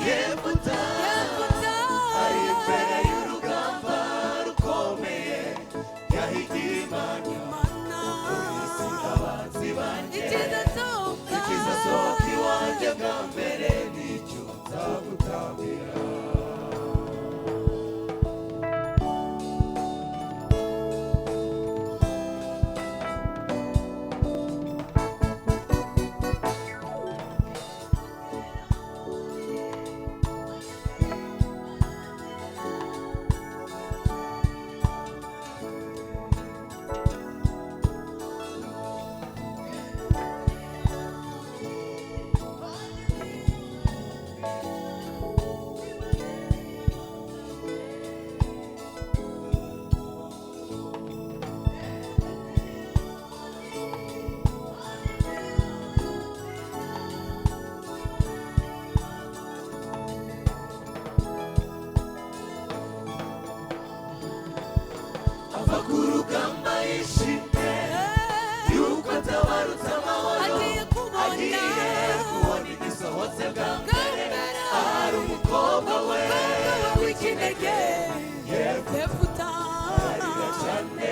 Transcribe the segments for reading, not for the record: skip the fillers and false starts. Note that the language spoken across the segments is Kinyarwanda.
Yefuta ari imbere y'urugamba rukomeye, yahigiye Imana isi abanzi banjye, ikizasohoka iwanjye bwa mbere nicyo nzagutambira. Ava ku rugamba yishimye yuko atabarutse amahoro, Agiye kubona. Agiye kubona igisohotse bwa mbere, ahari umukobwa we w'ikinege. Yefuta ararira cyane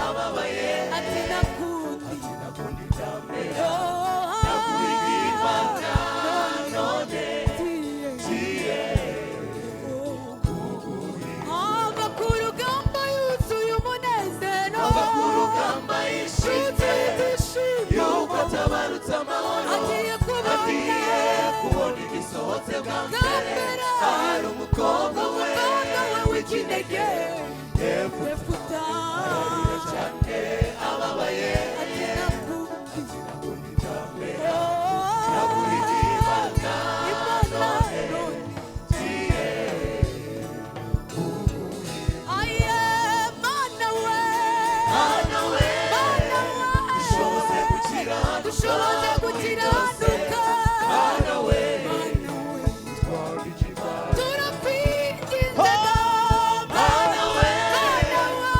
ababaye, Ati nakundi, nakundi byamera, nakuhigiye Imana none ngiye. Ava ku rugamba yuzuye umunezero, Ava ku rugamba yishimye yuko atabarutse amahoro, Agiye kubona. Agiye kubona igisohotse bwa mbere, mbere. Ahari umukobwa we Umukobwa we w'ikinege. Yefuta Yefuta ararira cyane ababaye, ati nakundi, nakundi byamera, nakuhigiye Imana Imana none none ngiye. Aye, Mana we, Mana we, Mana we, dushoboze gukiranuka, dushoboze muri byose. gukiranuka. Mana we, Mana we, twambike Imana. turakwinginze. Mana we, Mana we,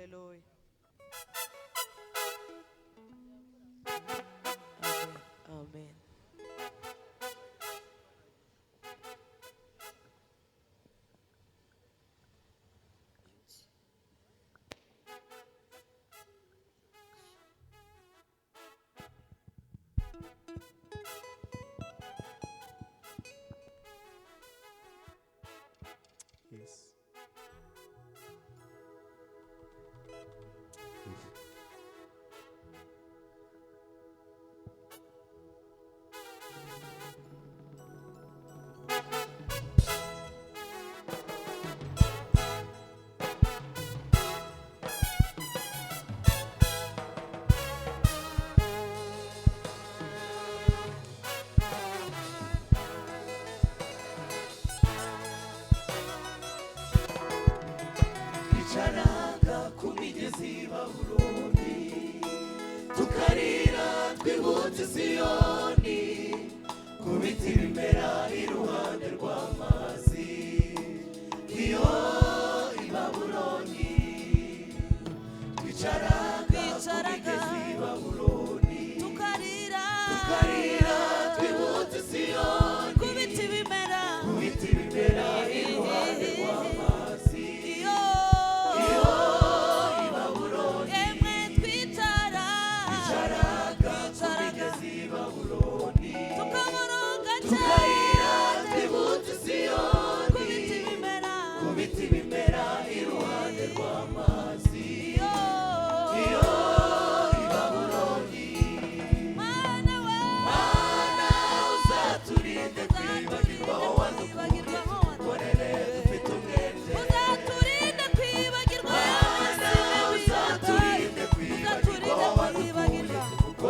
Haleluya. Amen. Amen. Yes. Twicaraga ku migezi y'i Babuloni, tukarira twibutse Siyoni, ku biti bimera iruhande rw'amazi. Iyo i Babuloni, twicaraga ku Twicaraga. migezi y'i Babuloni, Tukarira tukarira twibutse Siyoni, ku biti bimera ku biti bimera iruhande rw'amazi. iyo Iyo i Babuloni, emwe twicara twicaraga ku Twicaraga. migezi y'i Babuloni, tukaboroga tukarira cyane twibutse Siyoni, ku biti bimera ku biti bimera iruhande rw'amazi. iyo Iyo i Babuloni, Mana we Mana uzaturinde kwibagirwa aho wadukuye, tugukorere dufite umwete. Uzaturinde kwibagirwa Mana uzaturinde kwibagirwa aho wadukuye, tugukorere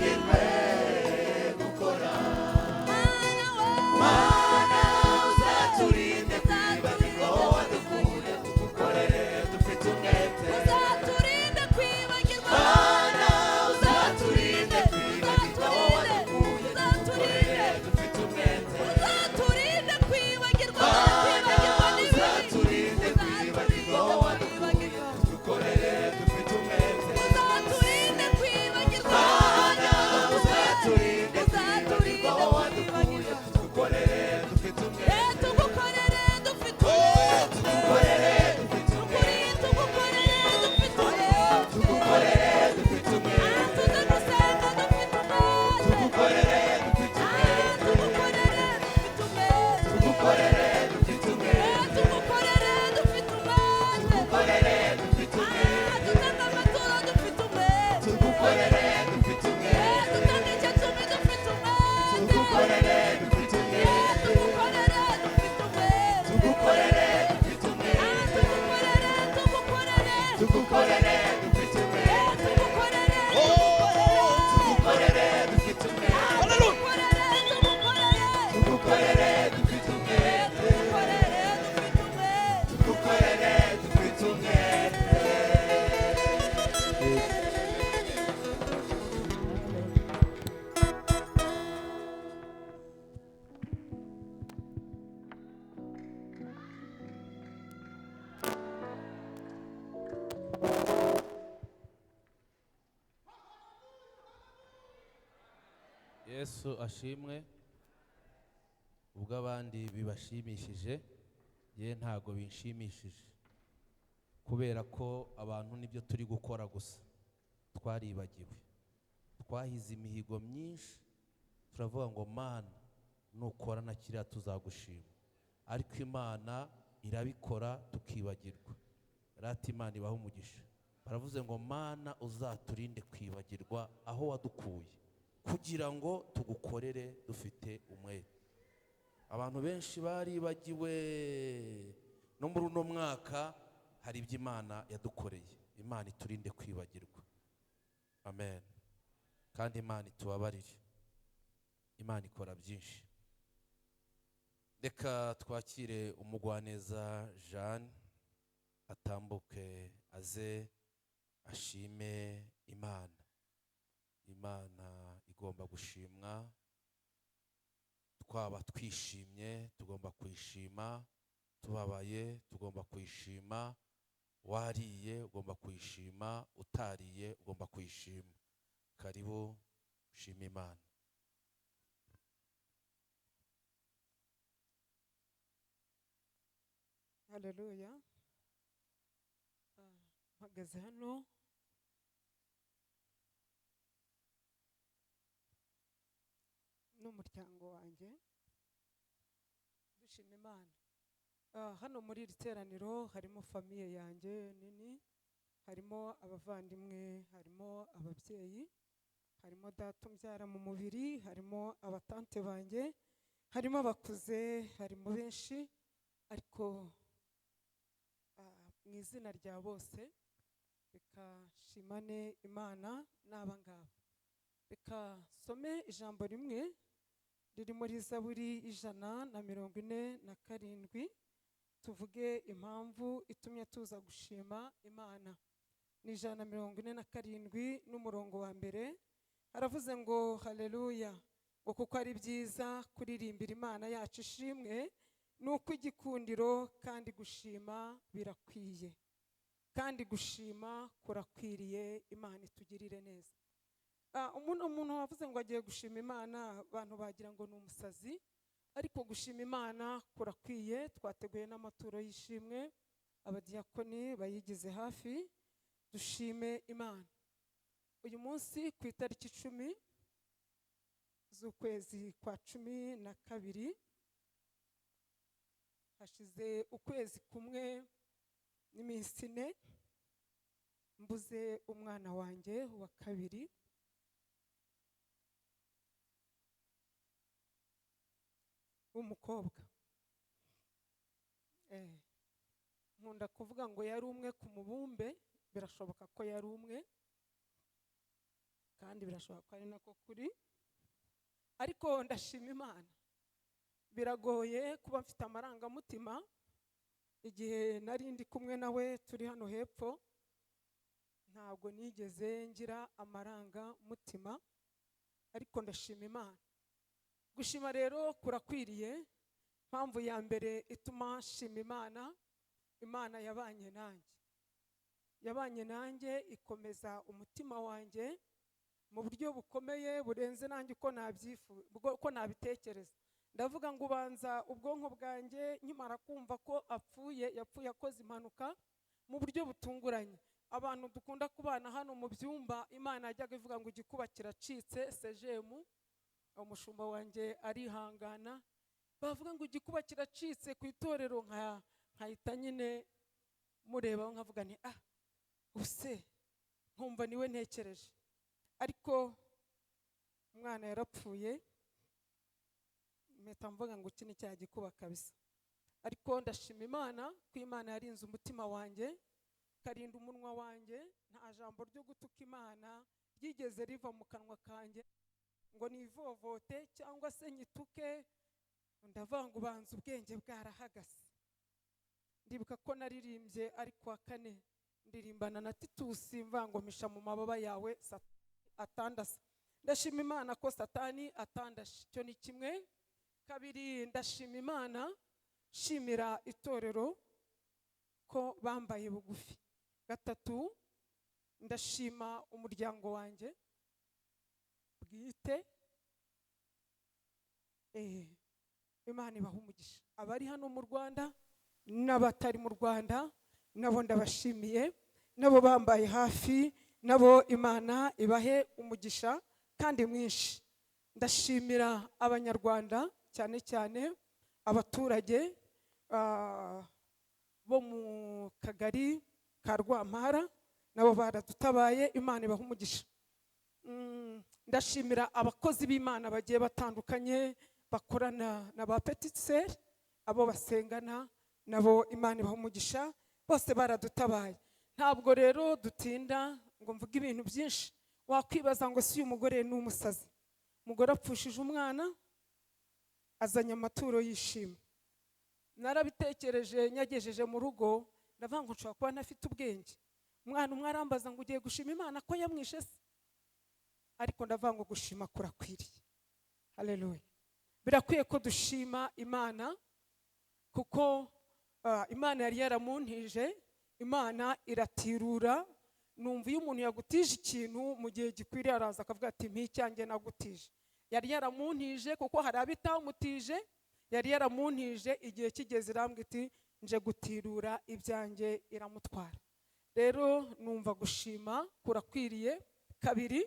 Twibagirwe gukora. Mana, uzaturinde kwibagirwa aho wadukuye, tugukorere dufite umwete. Uzaturinde kwibagirwa. Mana, uzaturinde kwibagirwa aho wadukuye, tugukorere dufite umwete. Uzaturinde kwibagirwa. Mana, Kwibagirwa n'ibibi. uzaturinde kwibagirwa aho wadukuye, tugukorere dufite umwete. Uzaturinde kwibagirwa. Mana, uzaturinde kwibagirwa aho wadukuye, tugukorere dufite umwete. Tugukorere dufite Oh, umwete. tugukorere dufite Ukuri umwete. tugukorere dufite umwete. Tugukorere dufite umwete. Tuze gusenga dufite umwete. Tugukorere dufite umwete. Tugukorere dufite umwete. Tugukorere dufite umwete. Tugukorere dufite umwete. Tugukorere dufite umwete. Dutange amaturo dufite umwete. Tugukorere dufite umwete. Dutange icyacumi dufite umwete. Tugukorere dufite umwete. Tugukorere dufite umwete. Tugukorere dufite umwete. Tugukorere, tugukorere. Tugukorere dufite umwete. Tugukorere, Oh, tugukorere dufite umwete. tugukorere, tugukorere. Tugukorere dufite umwete. Tugukorere dufite umwete. Tugukorere dufite umwete. Yesu ashimwe. Ubwo abandi bibashimishije, ye ntago binshimishije, kubera ko abantu nibyo turi gukora gusa twaribagiwe. Twahize imihigo myinshi, turavuga ngo Mana, nukora na kiriya tuzagushima, ariko Imana irabikora tukibagirwa. Rata Imana ibaha umugisha. Baravuze ngo Mana, uzaturinde kwibagirwa aho wadukuye, kugira ngo tugukorere dufite umwete. Abantu benshi baribagiwe. No muri uno mwaka hari ibyo Imana yadukoreye. Imana iturinde kwibagirwa. Amen. Kandi Imana itubabarire. Imana ikora byinshi. Reka twakire umugwaneza Jeanne, atambuke aze ashime Imana. Imana igomba gushimwa. Twaba twishimye tugomba kuyishima, tubabaye tugomba kuyishima, wariye ugomba kuyishima, utariye ugomba kuyishima. Karibu ushime Imana. Haleluya. Mpagaze hano n'umuryango wanjye dushima Imana. Hano muri iri teraniro harimo famille yanjye nini, harimo abavandimwe, harimo ababyeyi, harimo data umbyara mu mubiri, harimo abatante banjye, harimo abakuze, harimo benshi, ariko mu izina rya bose reka nshimane Imana n'aba ngaba. Reka nsome ijambo rimwe riri muri Zaburi 147, tuvuge impamvu itumye tuza gushima Imana. Ni 147 n'umurongo wa mbere. Haravuze ngo haleluya, ngo kuko ari byiza kuririmbira Imana yacu ishimwe, nuko igikundiro kandi gushima birakwiye, kandi gushima kurakwiriye. Imana itugirire neza. Umuntu wavuze ngo agiye gushima Imana, abantu bagira ngo ni umusazi, ariko gushima Imana kurakwiye. Twateguye n'amaturo y'ishimwe, abadiyakoni bayigize hafi, dushime Imana. Uyu munsi ku itariki 10 z'ukwezi kwa 12, hashize ukwezi kumwe n'iminsi 4 mbuze umwana wanjye wa kabiri. W'umukobwa. Nkunda kuvuga ngo yari umwe ku mubumbe, birashoboka ko yari umwe, kandi Kandi birashoboka ko ari nako kuri, ariko ndashima Imana. Biragoye kuba mfite amarangamutima. Igihe nari ndi kumwe nawe turi hano hepfo, ntabwo nigeze ngira amarangamutima, ariko ndashima Imana. Gushima rero kurakwiriye. Impamvu ya mbere ituma nshima Imana, Imana yabanye nanjye, yabanye nanjye ikomeza umutima wanjye mu buryo bukomeye burenze nanjye uko nabyifu uko nabitekereza. Ndavuga ngo ubanza ubwonko bwanjye nkimara kumva ko apfuye, yapfuye akoze impanuka mu buryo butunguranye. Abantu dukunda kubana hano mu byumba, Imana yajyaga ivuga ngo igikuba kiracitse sejemu, umushumba wanjye arihangana, bavuga ngo igikuba kiracitse ku itorero, nkahita nyine mureba nkavuga nti ah use, nkumva niwe ntekereje. Ariko umwana yarapfuye, mpita mvuga ngo iki ni cya gikuba kabisa. Ariko ndashima Imana ko Imana yarinze umutima wanjye, ikarinda umunwa wanjye. Nta jambo ryo gutuka Imana ryigeze riva mu kanwa kanjye ngo nivovote cyangwa se nyituke. Ndavuga ngo ubanza ubwenge bwarahagaze. Ndibuka ko naririmbye ari kuwa kane, ndirimbana na Titusi mvuga ngo mpisha mu mababa yawe atandase. Ndashima Imana ko Satani atandashe, icyo ni kimwe. Kabiri, ndashima Imana, nshimira itorero ko bambaye bugufi. Gatatu, ndashima umuryango wanjye bwite. Imana ibaha umugisha, abari hano mu Rwanda n'abatari mu Rwanda nabo ndabashimiye, nabo bambaye hafi, nabo Imana ibahe umugisha kandi mwinshi. Ndashimira Abanyarwanda, cyane cyane abaturage bo mu kagari ka Rwampara, nabo baradutabaye, Imana ibaha umugisha. Ndashimira abakozi b'Imana bagiye batandukanye bakorana na ba petite sœur, abo basengana nabo, Imana ibaha umugisha, bose baradutabaye. Ntabwo rero dutinda ngo mvuge ibintu byinshi. Wakwibaza ngo si uyu mugore ni umusazi, umugore apfushije umwana azanye amaturo yishimye. Narabitekereje nyagejeje mu rugo, ndavuga ngo nshobora kuba ntafite ubwenge. Umwana umwe arambaza ngo ugiye gushima Imana ko yamwishe se? Ariko ndavuga ngo gushima kurakwiriye. Haleluya! Birakwiye ko dushima Imana, kuko Imana yari yaramuntije, Imana iratirura. Numva iyo umuntu yagutije ikintu mu gihe gikwiriye araza akavuga ati mpa icyanjye nagutije. Yari yaramuntije, kuko hari abitamutije, yari yaramuntije, igihe kigeze irambwira iti nje gutirura ibyanjye, iramutwara. Rero numva gushima kurakwiriye. Kabiri,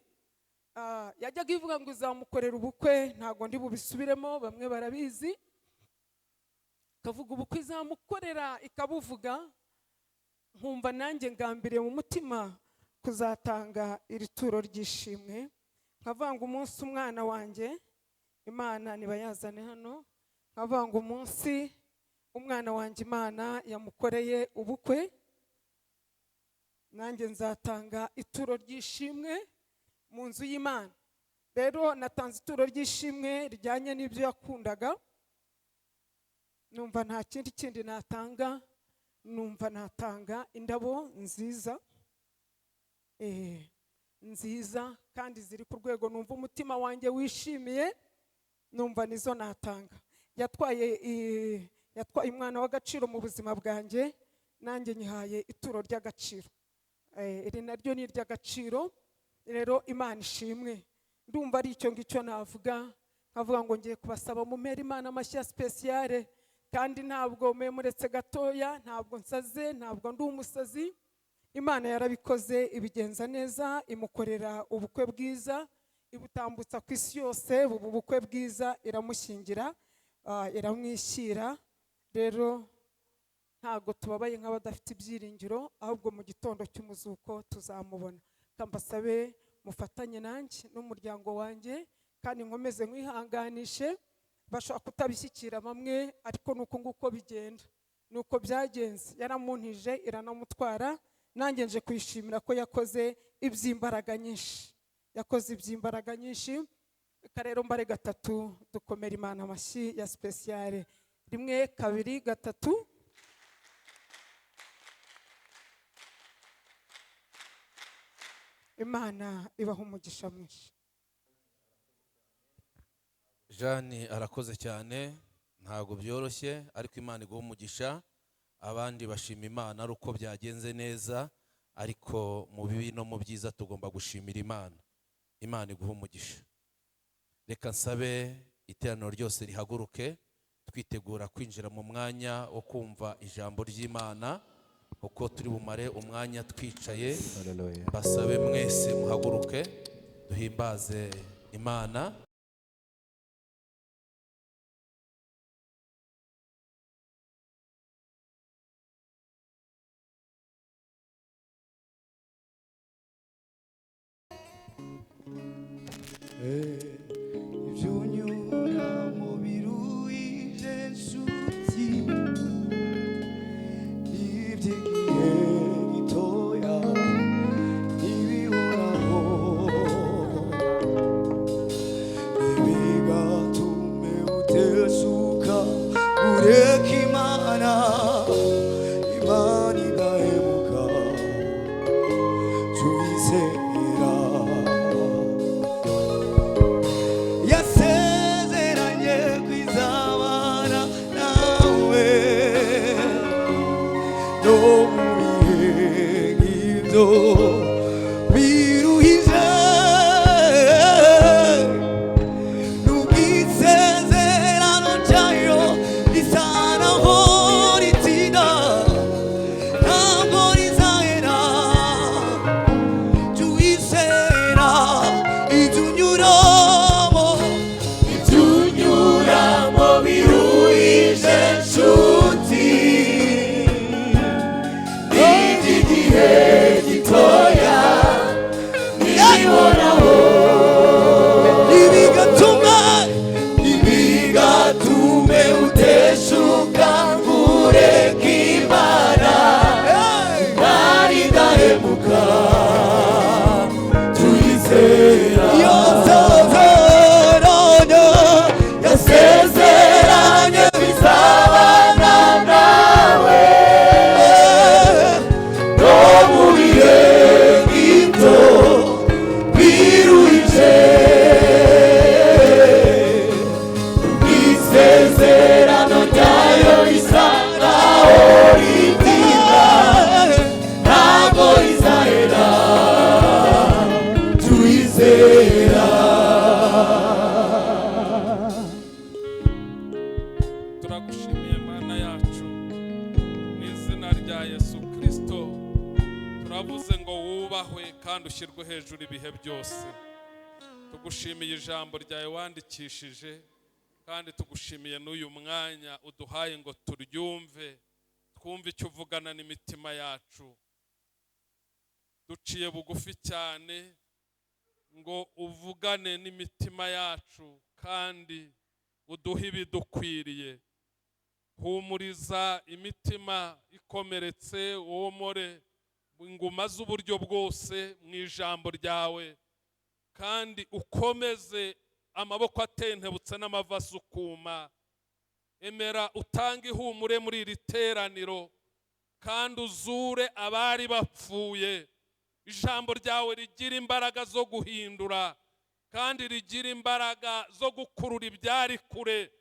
yajyaga ivuga ngo izamukorera ubukwe, ntabwo ndi bubisubiremo, bamwe barabizi. Ikavuga ubukwe izamukorera, ikabuvuga, nkumva nanjye ngambiriye mu mutima kuzatanga iri turo ry'ishimwe. Nkavuga ngo umunsi umwana wanjye Imana nibayazane hano, nkavuga ngo umunsi umwana wanjye Imana yamukoreye ubukwe, nanjye nzatanga ituro ry'ishimwe mu nzu y'Imana. Rero natanze ituro ry'ishimwe rijyanye n'ibyo yakundaga. Numva nta kindi kindi natanga, numva natanga indabo nziza, nziza kandi ziri ku rwego numva umutima wanjye wishimiye, numva nizo natanga. Yatwaye umwana w'agaciro mu buzima bwanjye, nanjye nyihaye ituro ry'agaciro. Iri naryo ni iry'agaciro. Rero Imana ishimwe. Ndumva ari icyo ngicyo navuga, nkavuga ngo ngiye kubasaba mumere Imana amashyi ya spéciale. Kandi ntabwo muretse gatoya, ntabwo nsaze, ntabwo ndi umusazi. Imana yarabikoze, ibigenza neza, imukorera ubukwe bwiza, ibutambutsa ku isi yose, buba ubukwe bwiza, iramushyingira, iramwishyira. Rero ntabwo tubabaye nk'abadafite ibyiringiro, ahubwo mu gitondo cy'umuzuko tuzamubona. Kambasabe mufatanye nanjye n'umuryango wanjye, kandi nkomeze nkwihanganishe. Bashobora kutabishyikira bamwe, ariko nuko nguko bigenda, nuko byagenze. Yaramuntije iranamutwara, nanjye nje kuyishimira ko yakoze iby'imbaraga nyinshi. Yakoze iby'imbaraga nyinshi. Reka rero mbare gatatu dukomera Imana amashyi ya spéciale. 1, 2, 3. Imana ibaha umugisha mwinshi. Jeanne arakoze cyane, ntabwo byoroshye ariko Imana iguha umugisha. Abandi bashima Imana ari uko byagenze neza, ariko mu bibi no mu byiza tugomba gushimira Imana. Imana iguha umugisha. Reka nsabe iteraniro ryose rihaguruke, twitegura kwinjira mu mwanya wo kumva ijambo ry'Imana, uko turi bumare umwanya twicaye. Basabe mwese muhaguruke duhimbaze Imana. Ibyunyura mu biruhije nshuti, n'iby'igihe gitoya ntibihoraho, ntibigatume utezuka ureke Imana, Imana idahemuka tuyizera. Yasezeranye kwizabana nawe no mu bihe nk'ibyo biruhije, n'ubwisezerano ryayo risa naho ritinda, ntabwo rizahera. Tuyizera ibyunyuramo, ibyunyuramo biruhije nshuti, n'iby'igihe gitoya ntibihoraho, ntibigatume uteshuka ureka Imana, Imana idahemuka tuyizera. Yasezeranye bizabana nawe no mu bihe nk'ibyo biruhije, isezerano ryayo risa naho ritinda, ntabwo rizahera, tuyizera. Turagushimiye Mana yacu, mu izina rya Yesu Kristo turavuze ngo wubahwe kandi ushyirwe hejuru ibihe byose. Tugushimiye ijambo ryawe wandikishije, kandi tugushimiye n'uyu mwanya uduhaye ngo turyumve, twumve icyo uvugana n'imitima yacu. Duciye bugufi cyane ngo uvugane n'imitima yacu kandi uduhe ibidukwiriye. Humuriza imitima ikomeretse, womore inguma z'uburyo bwose mu ijambo ryawe, kandi ukomeze amaboko atentebutse n'amavi asukuma. Emera utange ihumure muri iri teraniro, kandi uzure abari bapfuye. Ijambo ryawe rigira imbaraga zo guhindura, kandi rigira imbaraga zo gukurura ibyari kure,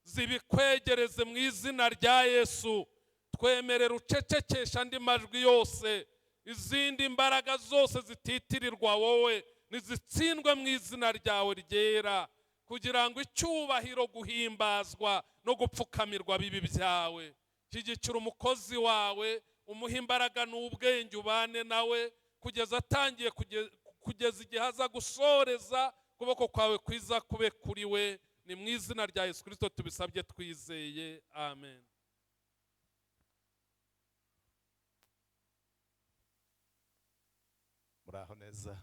zibikwegereze mu izina rya Yesu. Twemerera ucecekesha andi majwi yose, izindi mbaraga zose zititirirwa wowe nizitsindwe mu izina ryawe ryera, kugira ngo icyubahiro, guhimbazwa no gupfukamirwa bibi byawe. Shyigikira umukozi wawe, umuhe imbaraga n'ubwenge, ubane nawe kugeza atangiye, kugeza igihe aza gusoreza. Ukuboko kwawe kwiza kube kuri we. Ni mu izina rya Yesu Kristo tubisabye twizeye, amen. Muraho neza.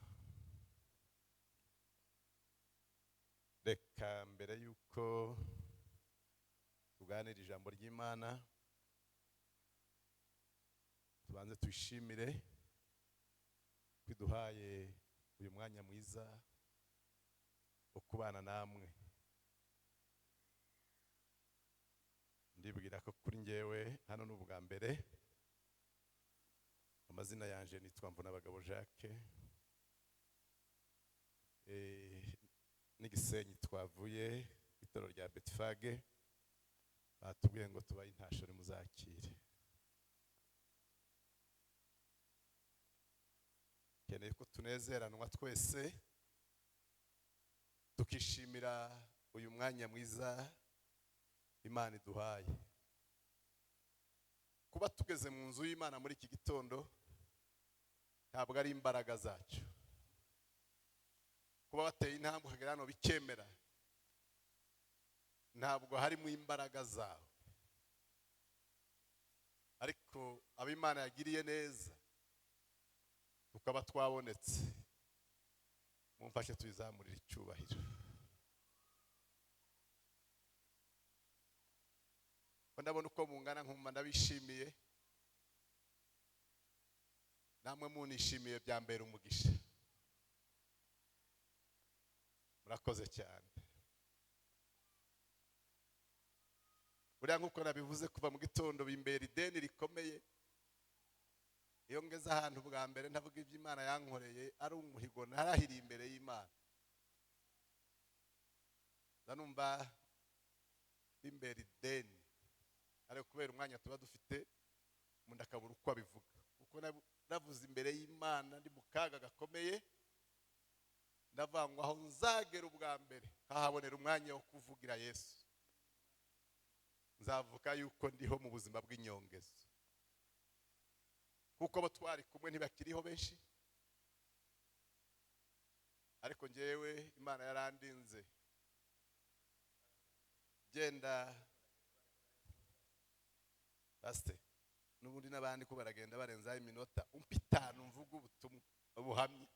Reka mbere y'uko tuganira ijambo ry'Imana tubanze tuyishimire ko iduhaye uyu mwanya. Umwanya mwiza wo kubana namwe. Ndibwira ko kuri njyewe hano ni ubwa mbere. Amazina yanje nitwa Mvunabagabo Jacques. N'igisenyi twavuye itorero rya Betfage, batubwiye ngo tubaye intasho nimuzakire. Keneye ko tunezeranwa twese tukishimira uyu mwanya mwiza Imana iduhaye. Kuba tugeze mu nzu y'Imana muri iki gitondo ntabwo ari imbaraga zacu. Kuba bateye intambwe ukagera hano bikemera ntabwo harimo imbaraga zawe, ariko abo Imana yagiriye neza tukaba twabonetse, mumfashe tuyizamurire icyubahiro. Ndabona uko mungana nkumva ndabishimiye, namwe munishimiye byambera umugisha. Murakoze cyane. Buriya nk'uko nabivuze kuva mu gitondo bimbera ideni rikomeye. Iyo ngeze ahantu bwa mbere ndavuga ibyo Imana yankoreye ari umuhigo narahiriye imbere y'Imana, ndanumva bimbera ideni, ariko kubera umwanya tuba dufite umuntu akabura uko abivuga. Kuko navuze imbere y'Imana ndi mu kaga gakomeye, ndavangwa aho nzagera ubwa mbere nkahabonera umwanya wo kuvugira Yesu, nzavuga yuko ndiho mu buzima bw'inyongezo. Kuko bo twari kumwe ntibakiriho benshi, ariko njyewe Imana yarandinze. Genda Pastor, n'ubundi n'abandi ko baragenda barenzaho iminota, umpa 5 mvuga ubutumwa ubuhamya,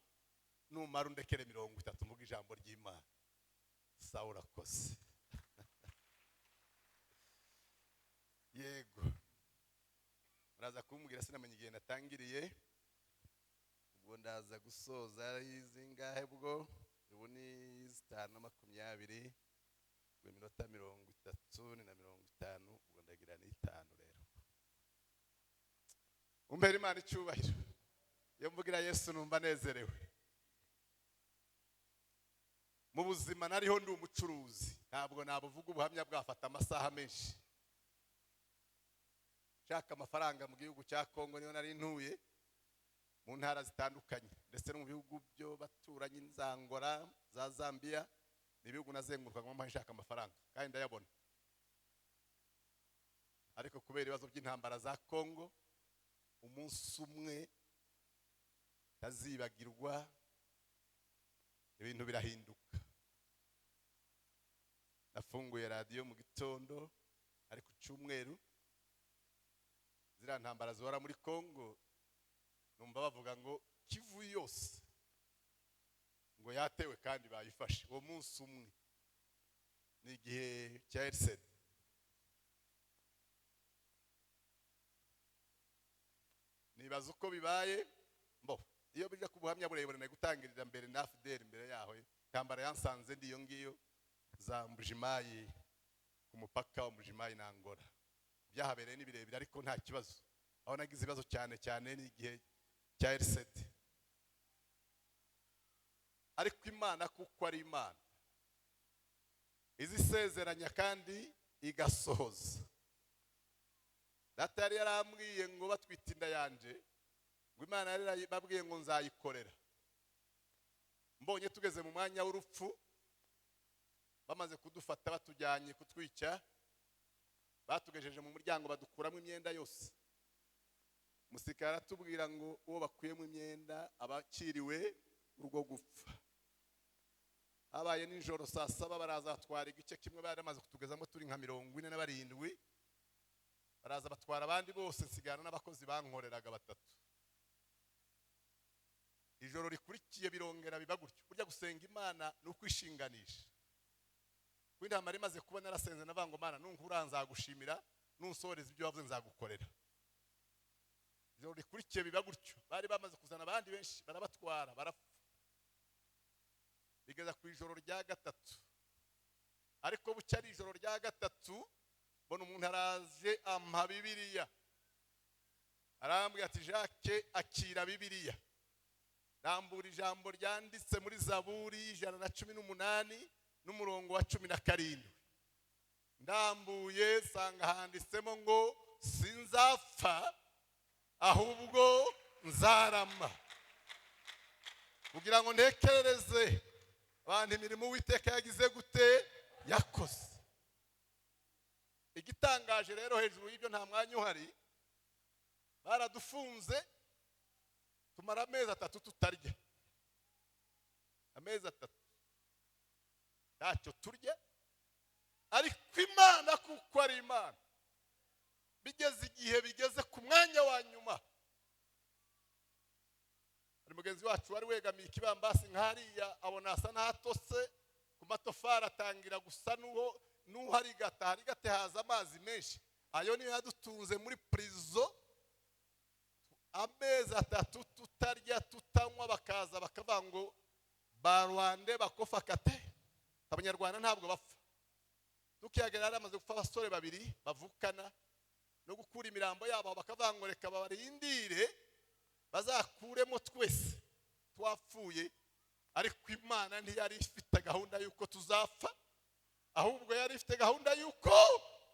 numara undekere 30 mvuga ijambo ry'Imana. Sawa, urakoze. Yego, muraza kumbwira sinamenye igihe natangiriye, ubwo ndaza gusoza izingahe bwo ubu ni 5:20, ubwo iminota 30 ni na 50, ubwo ndagira ni 5 rero. Umbere Imana icyubahiro. Iyo mvugira Yesu numva nezerewe. Mu buzima nariho ndi umucuruzi, ntabwo nabuvuga ubuhamya bwafata amasaha menshi. Nshaka amafaranga mu gihugu cya Kongo niyo nari ntuye, mu ntara zitandukanye ndetse no mu bihugu byo baturanye nzangora za Zambia, ni ibihugu nazengurukagamo nshaka amafaranga kandi ndayabona. Ariko kubera ibibazo by'intambara za Kongo, umunsi umwe tazibagirwa ibintu birahinduka. Nafunguye radiyo mu gitondo ari ku cyumweru, ziriya ntambara zihora muri Kongo, numva bavuga ngo Kivu yose ngo yatewe kandi bayifashe. Uwo munsi umwe ni igihe cya RCD. Nibaza uko bibaye, mbo iyo bija ku buhamya burebure nari gutangirira mbere na FDL imbere yaho. Intambara yansanze ndiyo ngiyo za Mbujimayi, ku mupaka wa Mbujimayi na Angola. Byahabereye ni birebire ariko nta kibazo. Aho nagize ibibazo cyane cyane ni igihe cya RCD. Ariko Imana kuko ari Imana izisezeranya kandi igasohoza. Data yari yarambwiye ngo batwite inda yanje, ngo Imana yari babwiye ngo nzayikorera. Mbonye tugeze mu mwanya w'urupfu, bamaze kudufata batujyanye kutwica, batugejeje mu muryango badukuramo imyenda yose. Umusirikare aratubwira ngo uwo bakuyemo imyenda abakiriwe urwo gupfa. Habaye nijoro saa 7 baraza batwara igice kimwe, bari bamaze kutugezamo turi nka 47, baraza batwara abandi bose, nsigana n'abakozi bankoreraga 3. Ijoro rikurikiye birongera biba gutyo. Burya gusenga Imana ni ukwishinganisha. Kw'intambara imaze kuba narasenze navuga ngo Mana nunkura nzagushimira, nunsoreza ibyo wavuze nzagukorera. Ijoro rikurikiye biba gutyo, bari bamaze kuzana abandi benshi barabatwara barapfa. Bigeza ku ijoro rya gatatu, ariko bucya ari ijoro rya gatatu, mbona umuntu araje ampa Bibiliya, arambwira ati: "Jacques, akira Bibiliya." Rambura ijambo ryanditse muri Zaburi 118 n'umurongo wa 17. Ndambuye nsanga handitsemo ngo: "Sinzapfa, ahubwo nzarama kugira ngo ntekerereze abantu imirimo Uwiteka yagize gute? Yakoze." Igitangaje rero, hejuru y'ibyo nta mwanya uhari, baradufunze tumara amezi 3 tutarya, amezi 3 ntacyo turya. Ariko Imana, kuko ari Imana, bigeze igihe, bigeze ku mwanya wa nyuma, hari mugenzi wacu wari wegamiye ikibambasi nk'hariya, abona asa n'ahatose ku matofari, atangira gusa n'uwo n'uharigata harigate, haza amazi menshi. Ayo niyo yadutunze muri prison amezi 3 tutarya, tutanywa. Bakaza bakavuga ngo: "Barwande bakufaka te, Abanyarwanda ntabwo bapfa." Tukihagera yari amaze gupfa abasore babiri bavukana, no gukura imirambo yabo bakavuga ngo: "Reka babarindire bazakuremo twese twapfuye." Ariko Imana ntiyari ifite gahunda y'uko tuzapfa, ahubwo yari ifite gahunda y'uko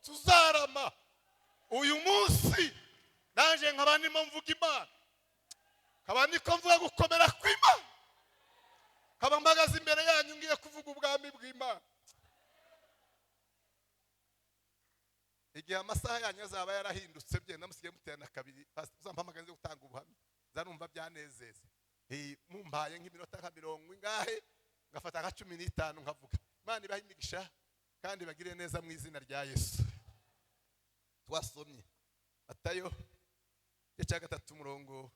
tuzarama. Uyu munsi naje nkaba ndimo mvuga Imana, nkaba niko mvuga gukomera kw'Imana, nkaba mpagaze imbere yanyu ngiye kuvuga ubwami bw'Imana. Igihe amasaha yanyu azaba yarahindutse, byenda musigaye muterana kabiri, uzampamagaze nze gutanga ubuhamya, nzanumva byanezeza. Mumpaye nk'iminota nka mirongo ingahe, ngafata nka 15 nkavuga. Imana ibahe imigisha kandi bagire neza mu izina rya Yesu. Twasomye Matayo igice cya 3, umurongo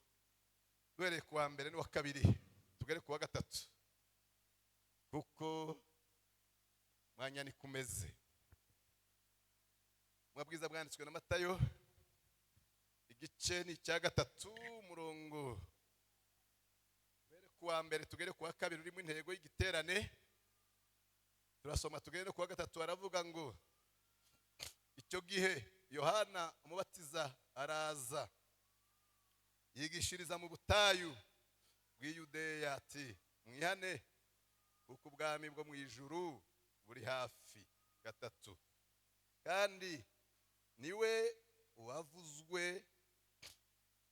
duhereye ku wa mbere n'uwa kabiri, tugere ku wa gatatu, kuko mwanya ni kumeze. Ubutumwa bwiza bwanditswe na Matayo, igice ni icya 3, umurongo duhere ku wa mbere tugere ku wa kabiri, urimo intego y'igiterane. Turasoma tugere ku wa gatatu. Aravuga ngo: "Icyo gihe Yohana Umubatiza araza, yigishiriza mu butayu bw'Iyudeya ati: 'Mwihane, kuko ubwami bwo mu ijuru buri hafi.'" Gatatu: "Kandi niwe uwavuzwe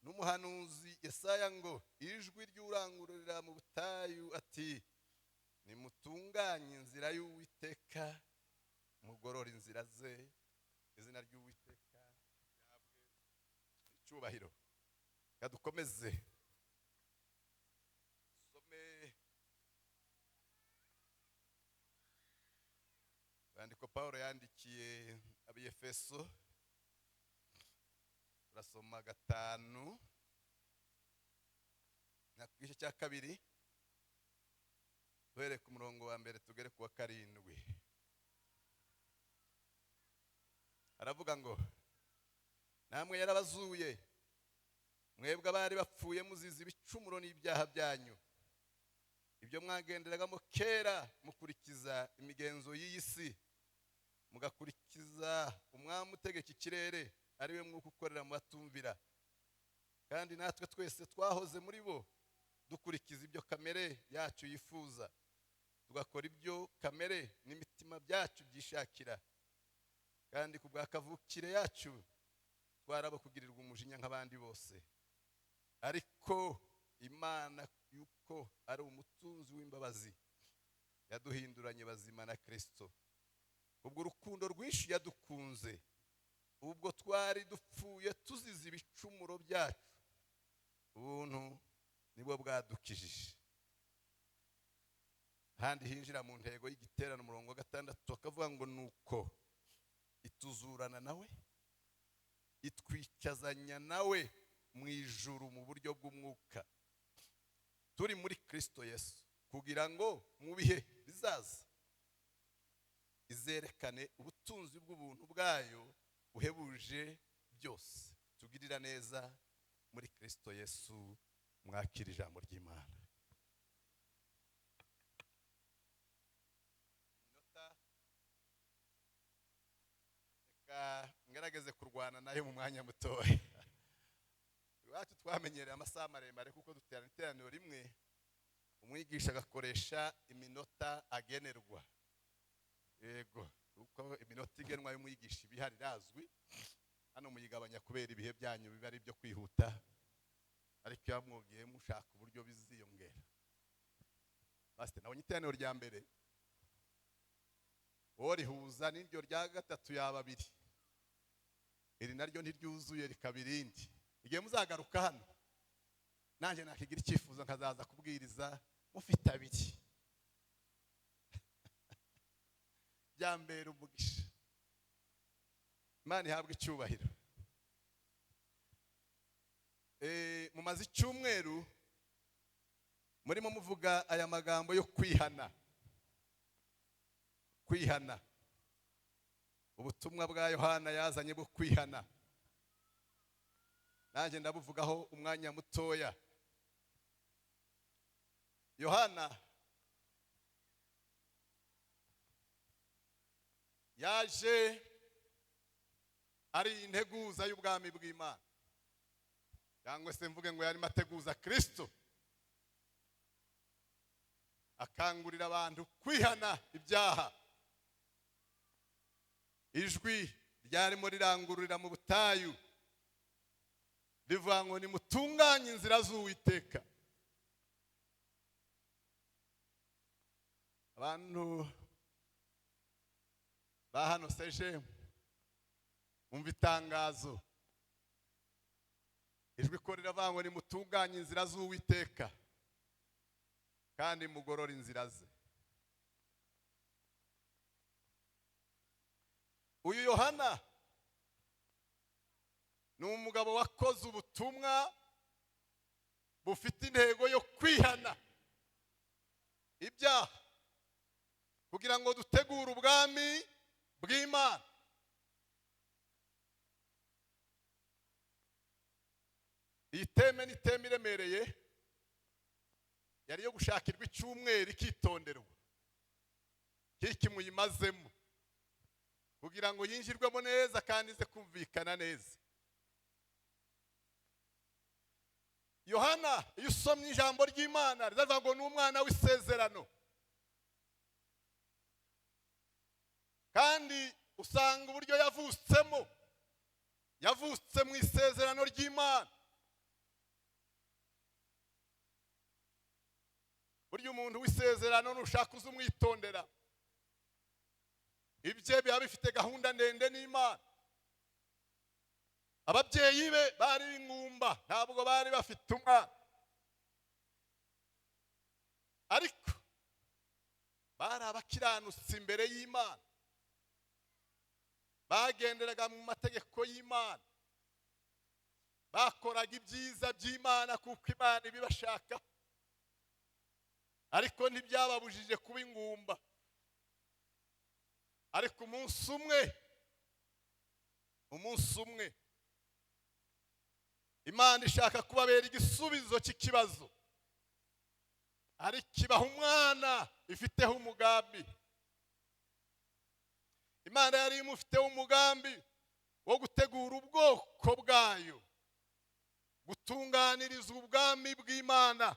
n'umuhanuzi Yesaya ngo: 'Ijwi ry'urangururira mu butayu ati: Nimutunganye inzira y'Uwiteka, mugorore inzira ze.'" Izina ry'Uwiteka rihabwe icyubahiro. Kadukomeze some urwandiko Pawulo yandikiye Abiyefeso. Turasoma 5 na ku gice cya 2, duhereye ku murongo wa mbere tugere ku wa 7. Aravuga ngo: "Namwe yarabazuye, mwebwe abari bapfuye muzize ibicumuro n'ibyaha byanyu, ibyo mwagenderagamo kera mukurikiza imigenzo y'iyi si, mugakurikiza umwami utegeka ikirere, ari we mwuka ukorera mu batumvira. Kandi natwe twese twahoze muri bo, dukurikiza ibyo kamere yacu yifuza, tugakora ibyo kamere n'imitima byacu byishakira. Kandi ku bwa kavukire yacu twarabo kugirirwa umujinya nk'abandi bose. Ariko Imana, yuko ari umutunzi w'imbabazi, yaduhinduranye bazima na Kristo ubwo urukundo rwinshi yadukunze. Ubwo twari dupfuye tuzize ibicumuro byacu, ubuntu nibwo bwadukijije." Handi hinjira mu ntego y'igiterane, umurongo wa 6, akavuga ngo: "Nuko ituzurana nawe, itwicazanya nawe mu ijuru mu buryo bw'umwuka, turi muri Kristo Yesu, kugira ngo mu bihe bizaza izerekane ubutunzi bw'ubuntu bwayo buhebuje byose, tugirira neza muri Kristo Yesu." Mwakira ijambo ry'Imana. Ngerageze kurwana nayo mu mwanya mutoya. Iwacu twamenyereye amasaha maremare kuko duterana iteraniro rimwe, umwigisha agakoresha iminota agenerwa. Yego, kuko iminota igenwa y'umwigisha ibihari irazwi. Hano muyigabanya kubera ibihe byanyu biba ari ibyo kwihuta, ariko iyo mwogiye mushaka uburyo biziyongera. Pastor, nabonye iteraniro rya mbere uwo rihuza n'iryo rya gatatu yaba abiri, iri naryo ntiryuzuye rikaba irindi. Igihe muzagaruka hano nanjye nakigira icyifuzo nkazaza kubwiriza mufite abiri, byambera umugisha. Imana ihabwe icyubahiro. Mumaze icyumweru murimo muvuga aya magambo yo kwihana. Kwihana, ubutumwa bwa Yohana yazanye bwo kwihana, nanjye ndabuvugaho umwanya mutoya. Yohana yaje ari integuza y'ubwami bw'Imana, cyangwa se mvuge ngo yarimo ateguza Kristo, akangurira abantu kwihana ibyaha. Ijwi ryarimo rirangururira mu butayu rivuga ngo nimutunganye inzira z'Uwiteka. Abantu ba hano seje umva itangazo, ijwi ko riravuga ngo nimutunganye inzira z'Uwiteka kandi mugorore inzira ze. Uyu Yohana ni umugabo wakoze ubutumwa bufite intego yo kwihana ibyaha kugira ngo dutegure ubwami bw'Imana. Iyi teme ni teme iremereye, yari yo gushakirwa icyumweru ikitonderwa, kiki muyimazemo kugira ngo yinjirwemo neza kandi ize kumvikana neza. Yohana iyo usomye ijambo ry'Imana rizavuga ngo ni umwana w'isezerano, kandi usanga uburyo yavutsemo, yavutse mu isezerano ry'Imana. Burya umuntu w'isezerano nushaka uzumwitondera, ibye biba bifite gahunda ndende n'Imana. Ababyeyi be bari ingumba, ntabwo bari bafite umwana, ariko bari abakiranutsi imbere y'Imana, bagenderaga mu mategeko y'Imana, bakoraga ibyiza by'Imana kuko Imana ibibashaka, ariko ntibyababujije kuba ingumba. Ariko umunsi umwe Imana ishaka kubabera igisubizo cy'ikibazo, ariko ibaha umwana ifiteho umugambi. Imana yari imufiteho umugambi wo gutegura ubwoko bwayo, gutunganiriza ubwami bw'Imana.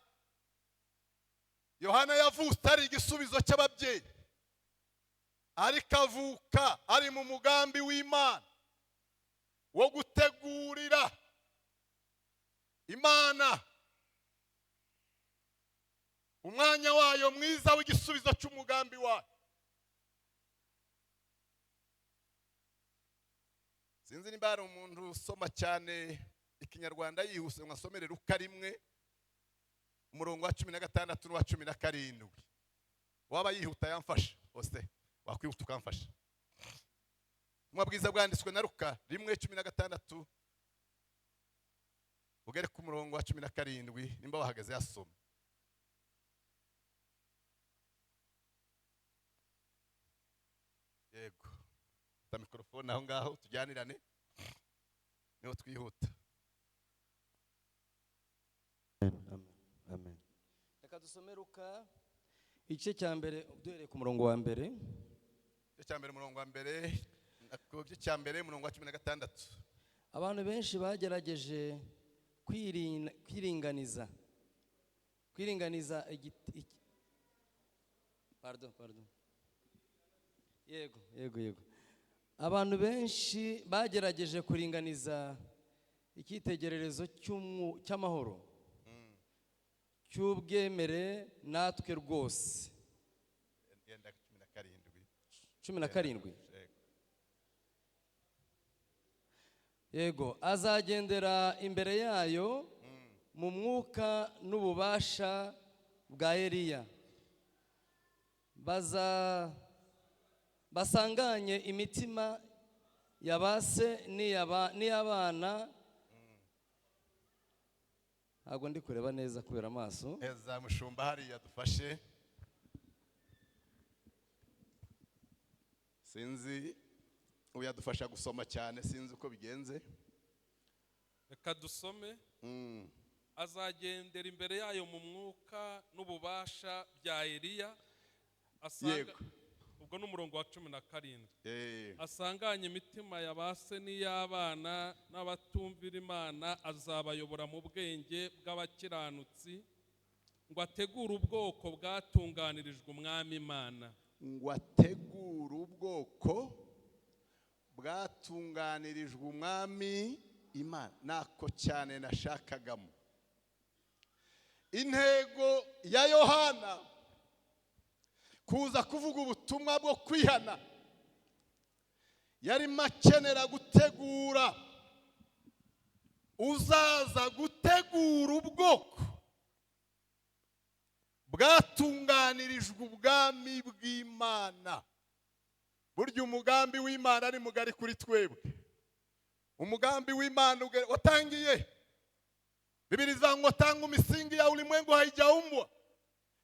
Yohana yavutse ari igisubizo cy'ababyeyi, ariko avuka ari mu mugambi w'Imana wo gutegurira Imana umwanya wayo mwiza w'igisubizo cy'umugambi wayo. Sinzi nimba hari umuntu usoma cyane Ikinyarwanda yihuse ngo asomere Luka 1 umurongo wa 16 n'uwa 17. Waba yihuta yamfasha, ose wakwihuta ukamfasha. Ubutumwa bwiza bwanditswe na Luka 1:16 ugere ku murongo wa 17, nimba wahagaze yasoma. Yego, ta mikrofone aho ngaho tujyanirane niho twihuta. Amen. Amen. Reka dusome Luka igice cya mbere duhereye ku murongo wa mbere. Igice cya mbere umurongo wa mbere Ku gice cya mbere, umurongo wa 16. Abantu benshi bagerageje kwiringaniza pardon, pardon, yego, abantu benshi bagerageje kuringaniza icyitegererezo cy'amahoro cy'ubwemere natwe rwose. Yenda 17. 17. Yego. Yego, azagendera imbere yayo mu mwuka n'ububasha bwa Eliya, baza basanganye imitima ya ba se n'iy'abana. Ntabwo ndi kureba neza kubera amaso. Eza mushumba hariya dufashe. Sinzi ubu yadufasha gusoma cyane, sinzi uko bigenze. Reka dusome. Azagendera imbere yayo mu mwuka n'ububasha bya Eliya asanga Ubwo ni umurongo wa 17. Asanganye imitima ya ba se n'iy'abana n'abatumvira Imana, azabayobora mu bwenge bw'abakiranutsi, ngo ategure ubwoko bwatunganirijwe Umwami Imana. Ngo ategure ubwoko bwatunganirijwe Umwami Imana. Nako cyane nashakagamo. Intego ya Yohana kuza kuvuga ubutumwa bwo kwihana, yarimo akenera gutegura uzaza gutegura ubwoko bwatunganirijwe ubwami bw'Imana. Burya umugambi w'Imana ari mugari kuri twebwe. Umugambi w'Imana watangiye, Bibiri ivuga ngo tangu misingi ya ulimwengu haijaumbwa,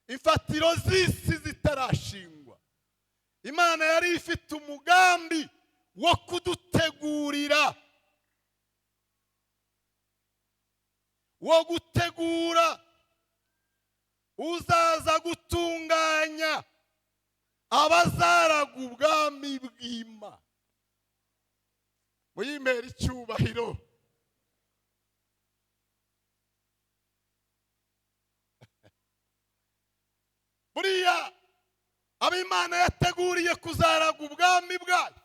imfatiro z'isi zitarashingwa, Imana yari ifite umugambi wo kudutegurira, wo gutegura uzaza gutunganya abazaraga ubwami bw'Imana. Muyimpera icyubahiro. Buriya ab'Imana yateguriye kuzaraga ubwami bwayo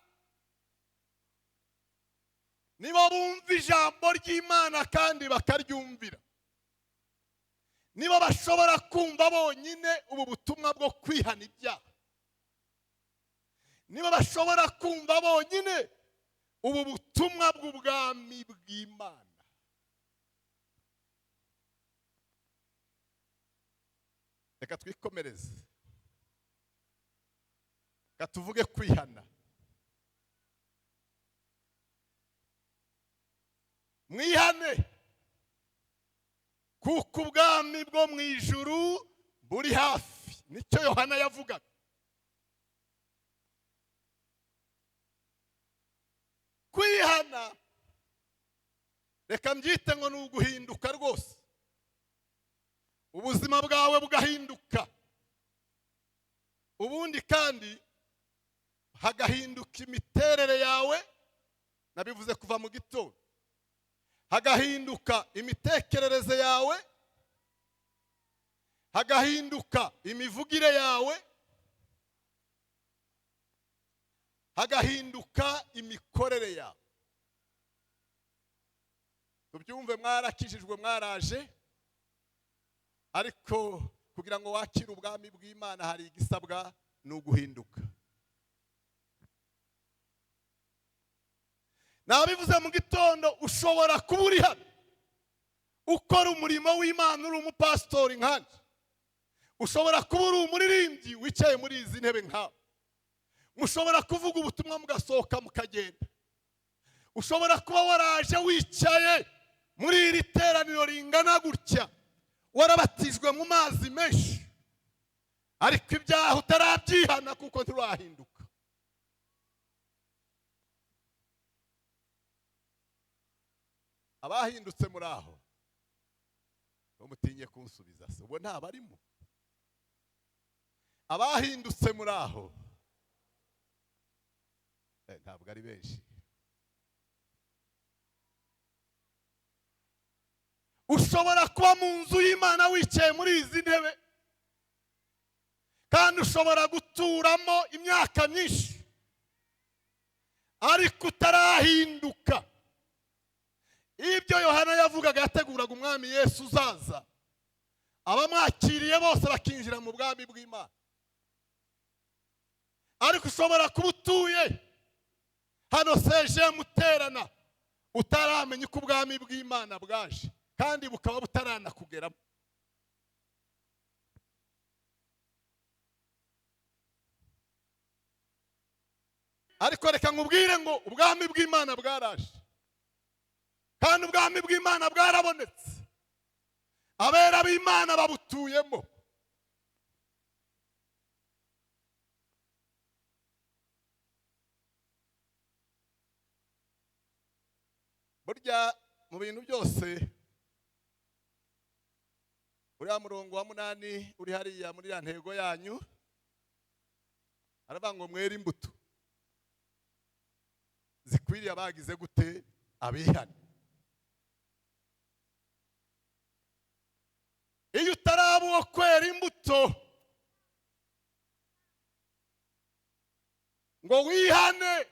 nibo bumva ijambo ry'Imana kandi bakaryumvira, nibo bashobora kumva bonyine ubu butumwa bwo kwihana ibyaha, nibo bashobora kumva bonyine ubu butumwa bw'ubwami bw'Imana. Reka twikomereze, reka tuvuge kwihana. Mwihane kuko ubwami bwo mu ijuru buri hafi. Nicyo Yohana yavugaga. Kwihana, reka mbyite ngo ni uguhinduka rwose, ubuzima bwawe bugahinduka, ubundi kandi hagahinduka imiterere yawe. Nabivuze kuva mu gitondo. Hagahinduka imitekerereze yawe, hagahinduka imivugire yawe, hagahinduka imikorere yawe. Tubyumve, mwarakijijwe, mwaraje, ariko kugira ngo wakire ubwami bw'Imana hari igisabwa, ni uguhinduka. Nabivuze mu gitondo, ushobora kuba uri hano ukora umurimo w'Imana, uri umupasitori nkanjye, ushobora kuba uri umuririmbyi wicaye muri izi ntebe nkawe, mushobora kuvuga ubutumwa mugasohoka mukagenda, ushobora kuba waraje wicaye muri iri teraniro ringana gutya, warabatijwe mu mazi menshi, ariko ibyaha utarabyihana kuko nturahinduka. Abahindutse muri aho bamutinye kunsubiza se, ubwo ntabarimo. Abahindutse muri aho, Ntabwo ari benshi. Ushobora kuba mu nzu y'Imana wicaye muri izi ntebe, kandi ushobora guturamo imyaka myinshi ariko utarahinduka. Ibyo Yohana yavugaga yateguraga umwami Yesu uzaza, abamwakiriye bose bakinjira mu bwami bw'Imana. Ariko ushobora kuba utuye hano seje muterana utaramenya uko ubwami bw'Imana bwaje, kandi bukaba butaranakugeramo. Ariko reka nkubwire ngo ubwami bw'Imana bwaraje, kandi ubwami bw'Imana bwarabonetse, abera b'Imana babutuyemo. Burya mu bintu byose, uriya murongo wa 8 uri hariya muri ya ntego yanyu, aravuga ngo mwere imbuto zikwiriye abagize gute? Abihana. Iyo utaraba uwo kwera imbuto ngo wihane,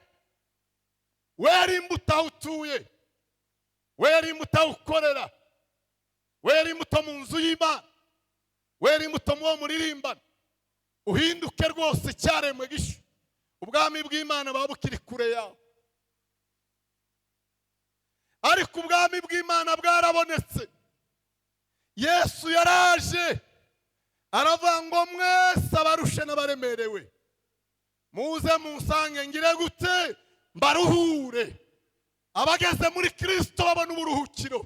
wera imbuto aho utuye, wera imbuto aho ukorera, wera imbuto mu nzu y'Imana, wera imbuto mu wo muririmbana, uhinduke rwose icyaremwe gisha. Ubwami bw'Imana buba bukiri kure yawe, ariko ubwami bw'Imana bwarabonetse. Yesu yaraje aravuga ngo mwese abarushe n'abaremerewe muze munsange ngire gute? Mbaruhure. Abageze muri Kristo babona uburuhukiro,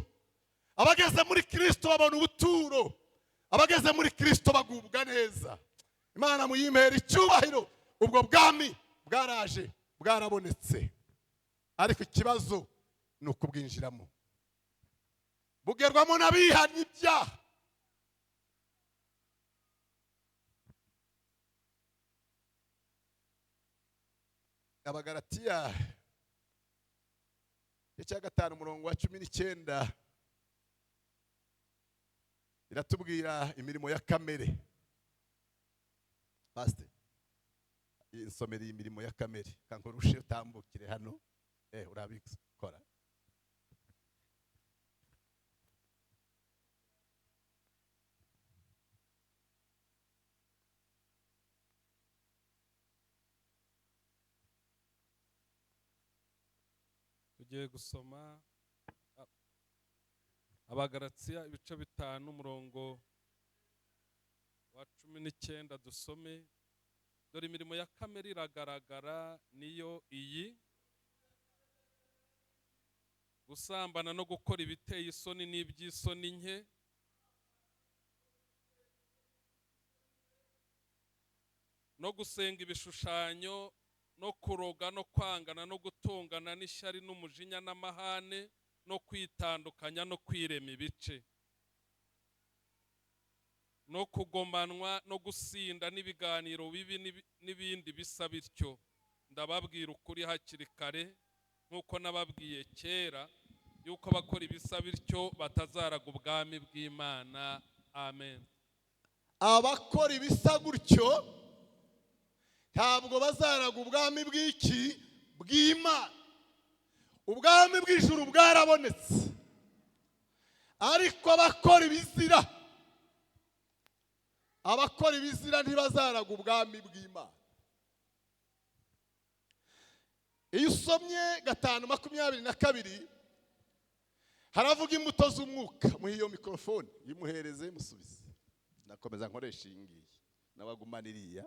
abageze muri Kristo babona ubuturo, abageze muri Kristo bagubwa neza. Imana muyimpera icyubahiro. Ubwo bwami bwaraje, bwarabonetse, ariko ikibazo ni ukubwinjiramo. Bugerwamo n'abihanye ibyaha. Abagalatiya igice cya 5 umurongo wa 19 iratubwira imirimo ya kamere. Pastor, insomera iyi mirimo ya kamere, kankurushe utambukire hano, urabikora. Tugiye gusoma Abagalatiya ibice 5 umurongo wa 19 dusome. Dore imirimo ya kamere iragaragara, niyo iyi: gusambana no gukora ibiteye isoni n'iby'isoni nke, no gusenga ibishushanyo, no kuroga no kwangana no gutongana n'ishyari n'umujinya n'amahane, no kwitandukanya no kwirema ibice, no kugomanwa no gusinda n'ibiganiro bibi n'ibindi bisa bityo. Ndababwira ukuri hakiri kare, nk'uko nababwiye kera, yuko abakora ibisa bityo batazaraga ubwami bw'Imana. Amen. Abakora ibisa gutyo ntabwo bazaraga ubwami bw'iki? Bw'Imana. Ubwami bw'ijuru bwarabonetse, ariko abakora ibizira ntibazaraga ubwami bw'Imana. Iyo usomye 5:22 haravuga imbuto z'umwuka. Muhe iyo mikrofone yimuhereze musubize, nakomeza nkoresha iyi ngiyi n'abagumana iriya,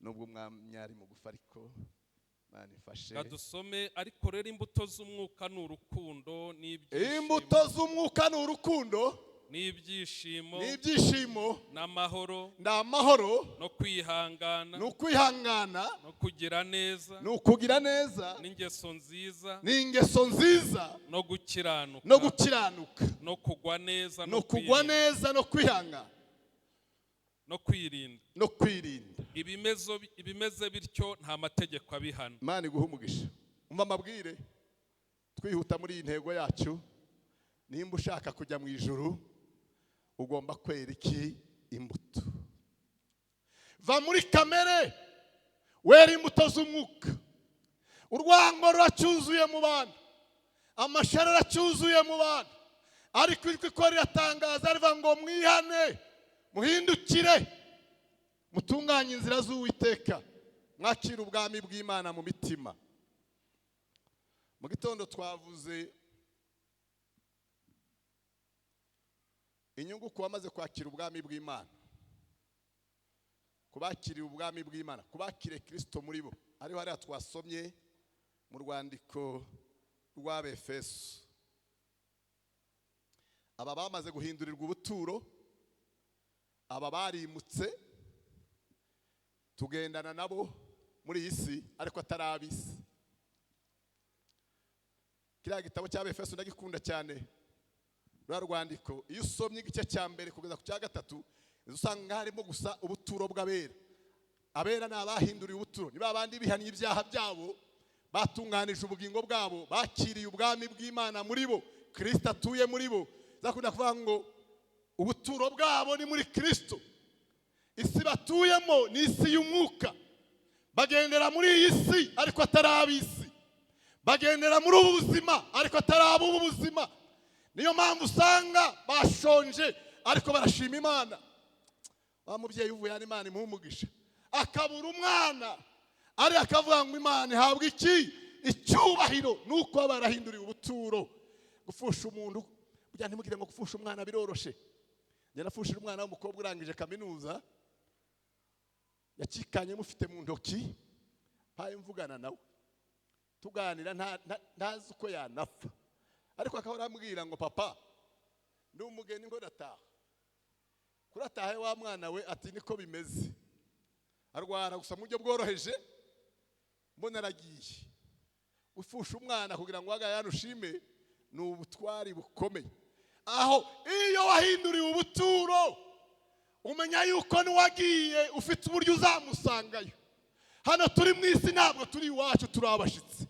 nubwo umwami ari mugufi ariko Imana ifashe. Kadusome. Ariko rero imbuto z'umwuka ni urukundo n'ibyishimo. Imbuto z'umwuka ni urukundo n'ibyishimo, n'ibyishimo, n'amahoro, n'amahoro, no kwihangana, no kwihangana, no kugira neza, no kugira neza, n'ingeso nziza, n'ingeso nziza, no gukiranuka, no gukiranuka, no kugwa neza, no kugwa neza, no kwihangana, no kwirinda, no kwirinda. Ibimeze bityo nta mategeko abihana. Imana iguhe umugisha. Umva amabwire, twihuta muri iyi ntego yacu. Nimba ushaka kujya mu ijuru, ugomba kwera iki? Imbuto. Va muri kamere, wera imbuto z'umwuka. Urwango ruracyuzuye mu bantu, amashara aracyuzuye mu bantu, ariko ijwi ko riratangaza rivuga ngo mwihane, muhindukire, mutunganye inzira z'Uwiteka, mwakire ubwami bw'Imana mu mitima. Mu gitondo twavuze inyungu ku bamaze kwakira ubwami bw'Imana, ku bakiriye ubwami bw'Imana, ku bakiriye Kristo muri bo. Ariho hariya twasomye mu rwandiko rw'Abefeso. Aba bamaze guhindurirwa ubuturo, aba barimutse, tugendana nabo muri iyi si ariko atari ab'isi. Kiriya gitabo cy'Abefeso ndagikunda cyane, ruriya rwandiko. Iyo usomye igice cya mbere kugeza ku cya gatatu, usanga harimo gusa ubuturo bw'abera. Abera ni abahinduriye ubuturo, ni babandi bihannye ibyaha byabo, batunganije ubugingo bwabo, bakiriye ubwami bw'Imana muri bo, Kristo atuye muri bo. Zakunda kuvuga ngo ubuturo bwabo ni muri Kristo. Isi batuyemo ni isi y'umwuka. Bagendera muri iyi si ariko atari ab'isi, bagendera muri ubu buzima ariko atari ab'ubu buzima. Niyo mpamvu usanga bashonje ariko barashima Imana. Wa mubyeyi uvuye hano, Imana imuhe umugisha, akabura umwana ari akavuga ngo Imana ihabwe iki? Icyubahiro. Nuko barahinduriye ubuturo. Gupfusha umuntu, burya ntimugire ngo gupfusha umwana biroroshe. Njye napfushije umwana w'umukobwa urangije kaminuza, yakikanye mufite mu ntoki, mpaye mvugana nawe tuganira, ntazi uko yanapfa, ariko akaba arambwira ngo papa ndi umugeni ngo ndataha. Kuratahe wa mwana we, ati niko bimeze. Arwara gusa mu buryo bworoheje, mbona aragiye. Gupfusha umwana kugira ngo waga yanushime ni ubutwari bukomeye. Aho iyo wahinduriwe ubuturo, umenya yuko n'uwagiye ufite uburyo uzamusangayo. Hano turi mu isi ntabwo turi iwacu, turi abashitsi.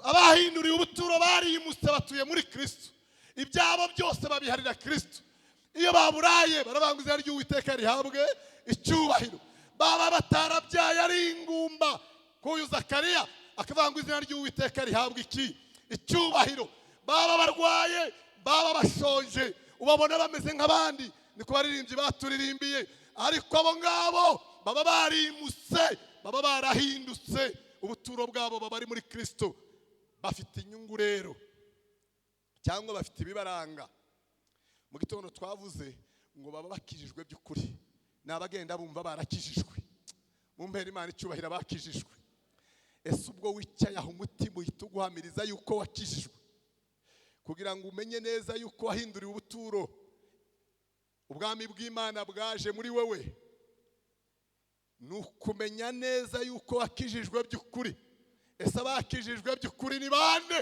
Abahinduriye ubuturo barimutse, batuye muri Kristo. Ibyabo byose babiharira Kristo. Iyo baburaye barabanga izina ry'Uwiteka rihabwe icyubahiro. Baba batarabyaye ari ingumba, nk'uyu Zakariya akavuga ngo izina ry'Uwiteka rihabwe iki? Icyubahiro. Baba barwaye, baba bashonje, ubabona bameze nk'abandi, niko baririmbyi baturirimbiye, ariko abo ngabo baba barimutse, baba barahindutse, ubuturo bwabo baba ari muri Kristo. Bafite inyungu rero, cyangwa bafite ibibaranga. Mu gitondo twavuze ngo baba bakijijwe by'ukuri, ni abagenda bumva barakijijwe. Mumpere Imana icyubahiro abakijijwe. Ese ubwo wicaye aho umutima uhita uguhamiriza yuko wakijijwe, kugira ngo umenye neza yuko wahinduriwe ubuturo, ubwami bw'Imana bwaje muri wewe, ni ukumenya neza yuko wakijijwe by'ukuri. Ese abakijijwe by'ukuri ni bande?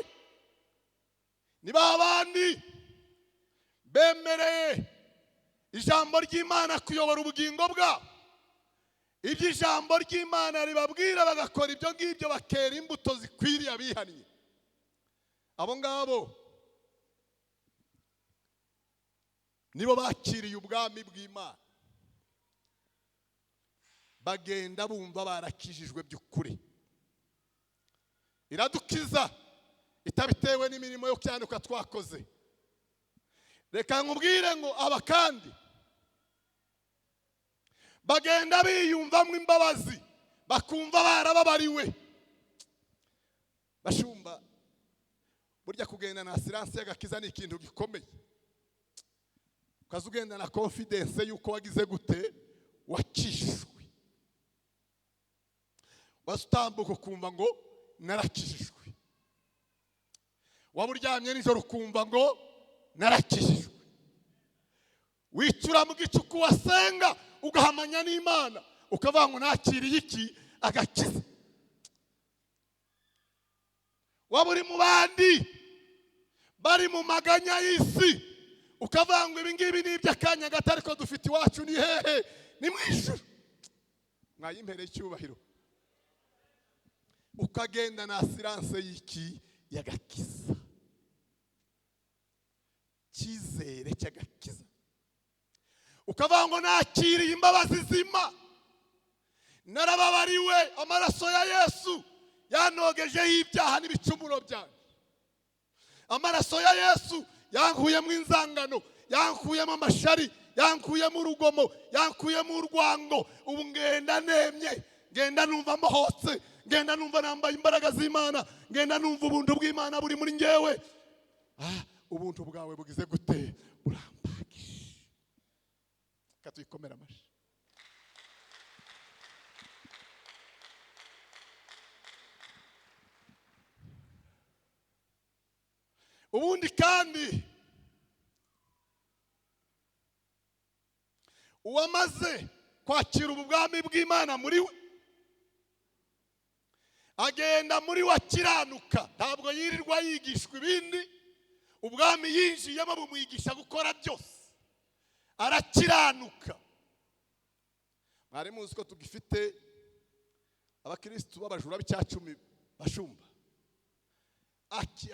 Ni ba bandi bemereye ijambo ry'Imana kuyobora ubugingo bwabo. Ibyo ijambo ry'Imana ribabwira bagakora ibyo ngibyo, bakera imbuto zikwiriye abihannye. Abo ngabo nibo bakiriye ubwami bw'Imana, bagenda bumva barakijijwe by'ukuri. Iradukiza itabitewe n'imirimo yo cyanuka twakoze. Reka nkubwire ngo aba kandi bagenda biyumvamo imbabazi, bakumva barababariwe. Bashumba, burya kugenda na assurance y'agakiza ni ikintu gikomeye. Ukaza ugenda na confidence yuko wagize gute, wakijijwe. Wasutambuka ukumva ngo narakijijwe. Waba uryamye nijoro ukumva ngo narakijijwe. Wicura mu gicuku wasenga ugahamanya n'Imana, ukavuga ngo nakiriye iki? Agakiza. Waba uri mu bandi bari mu maganya y'isi, ukavuga ngo ibi ngibi ni iby'akanya gato, ariko dufite iwacu ni hehe? Ni mu ijuru. Mwayimpereye icyubahiro. Ukagenda na assurance y'iki? Y'agakiza. Cyizere cy'agakiza. Ukavuga ngo nakiriye imbabazi zima, narababariwe, amaraso ya Yesu yanogejeho ibyaha n'ibicumuro byanjye. Amaraso ya Yesu yankuyemo inzangano, yankuyemo amashari, yankuyemo urugomo, yankuyemo urwango. Ubu ngenda nemye, ngenda numva mbohotse, ngenda numva nambaye imbaraga z'Imana, ngenda numva ubuntu bw'Imana buri muri ngewe. Ubuntu bwawe bugize gute? Burampagije. Reka tuyikomere amashyi. Ubundi kandi uwamaze kwakira ubwami bw'Imana muri we agenda muri we akiranuka, ntabwo yirirwa yigishwa ibindi. Ubwami yinjiyemo bumwigisha gukora byose, arakiranuka. Mwari muzi ko tugifite abakristu b'abajura b'icyacumi bashumba,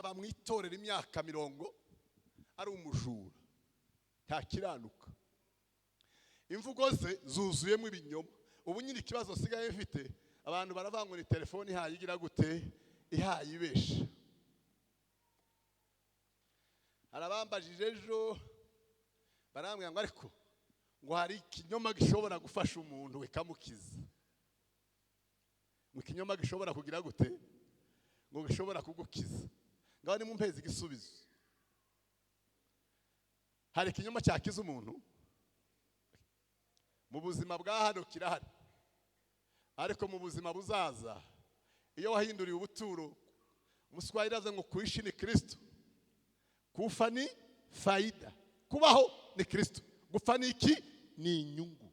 bamwitorera imyaka 40 ari umujura, ntakiranuka, imvugo ze zuzuyemo ibinyoma. Ubu nyine ikibazo nsigaye mfite, abantu baravuga ngo ni telefone ihaye igira gute, ihaye ibesha. Arabambajije ejo barambwira ngo ariko ngo hari ikinyoma gishobora gufasha umuntu bikamukiza, ngo ikinyoma gishobora kugira gute, ngo gishobora kugukiza. Ngaho nimumpeze igisubizo. Hari ikinyoma cyakiza umuntu mu buzima bwa hano kirahari, ariko mu buzima buzaza iyo wahinduriye ubuturo, umuswahili aza ngo kuishi ni Kristo, kufa ni faida. Kubaho ni Kristo, gupfa ni iki? Ni inyungu.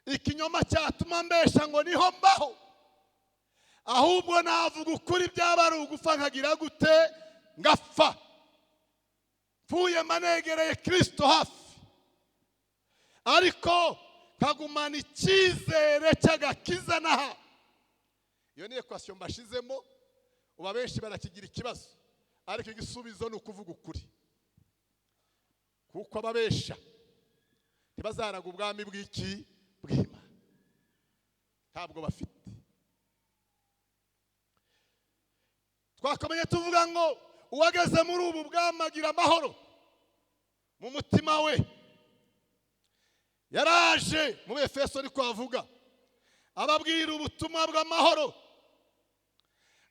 Ikinyoma cyatuma mbesha ngo niho mbaho, ahubwo navuga ukuri byaba ari ugufa nkagira gute? Ngapfa. Mfuye manegereye Kristo hafi, ariko nkagumana icyizere cy'agakiza naha. Iyo ni equation mbashizemo, uba benshi barakigira ikibazo, ariko igisubizo ni ukuvuga ukuri, kuko ababesha ntibazaraga ubwami bw'iki? Bw'Imana. Ntabwo bafite. Twakomeje tuvuga ngo uwageze muri ubu bwami agira amahoro mu mutima we. Yaraje mu Efeso niko avuga, ababwira ubutumwa bw'amahoro,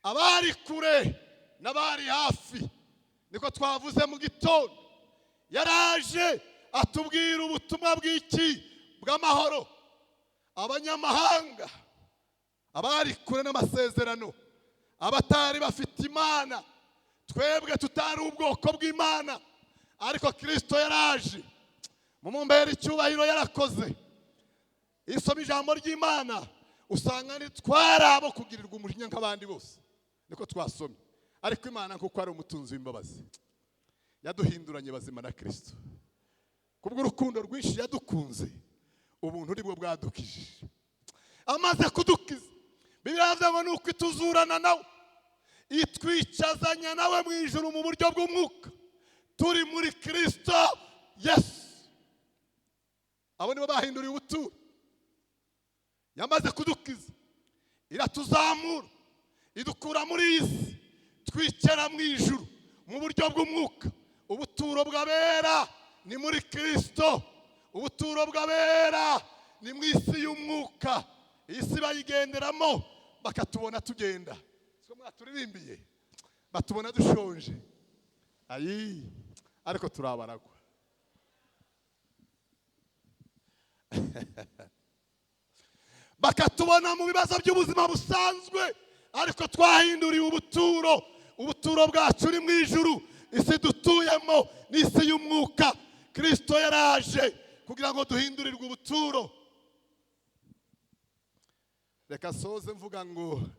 abari kure n'abari hafi, niko twavuze mu gitondo. Yaraje atubwira ubutumwa bw'iki? Bw'amahoro. Abanyamahanga, abari kure n'amasezerano, abatari bafite Imana, twebwe tutari ubwoko bw'Imana, ariko Kristo yaraje mumumbere icyubahiro, yarakoze. Isoma ijambo ry'Imana usanga nitwara abo kugirirwa umujinya nk'abandi bose, niko twasomye. Ariko Imana kuko ari umutunzi w'imbabazi yaduhinduranye bazima na Kristo, kubw'urukundo rwinshi yadukunze, ubuntu nibwo bwadukijije. Amaze kudukiza, Bibiliya yavuze ngo nuko ituzurana nawe, itwicazanya nawe mu ijuru mu buryo bw'umwuka, turi muri Kristo Yesu. Abo nibo bahinduriye ubuturo. Yamaze kudukiza, iratuzamura, idukura muri iyi si, twicara mu ijuru mu buryo bw'umwuka. Ubuturo bw'abera ni muri Kristo, ubuturo bw'abera ni mu isi y'umwuka. Iyi si bayigenderamo bakatubona tugenda, siko mwaturirimbiye, batubona dushonje, ayi ariko turabaragwa. Bakatubona mu bibazo by'ubuzima busanzwe, ariko twahinduriye ubuturo. Ubuturo bwacu ni mu ijuru, isi dutuyemo ni isi y'umwuka. Kristo yaraje kugira ngo duhindurirwe ubuturo. Reka soze mvuga ngo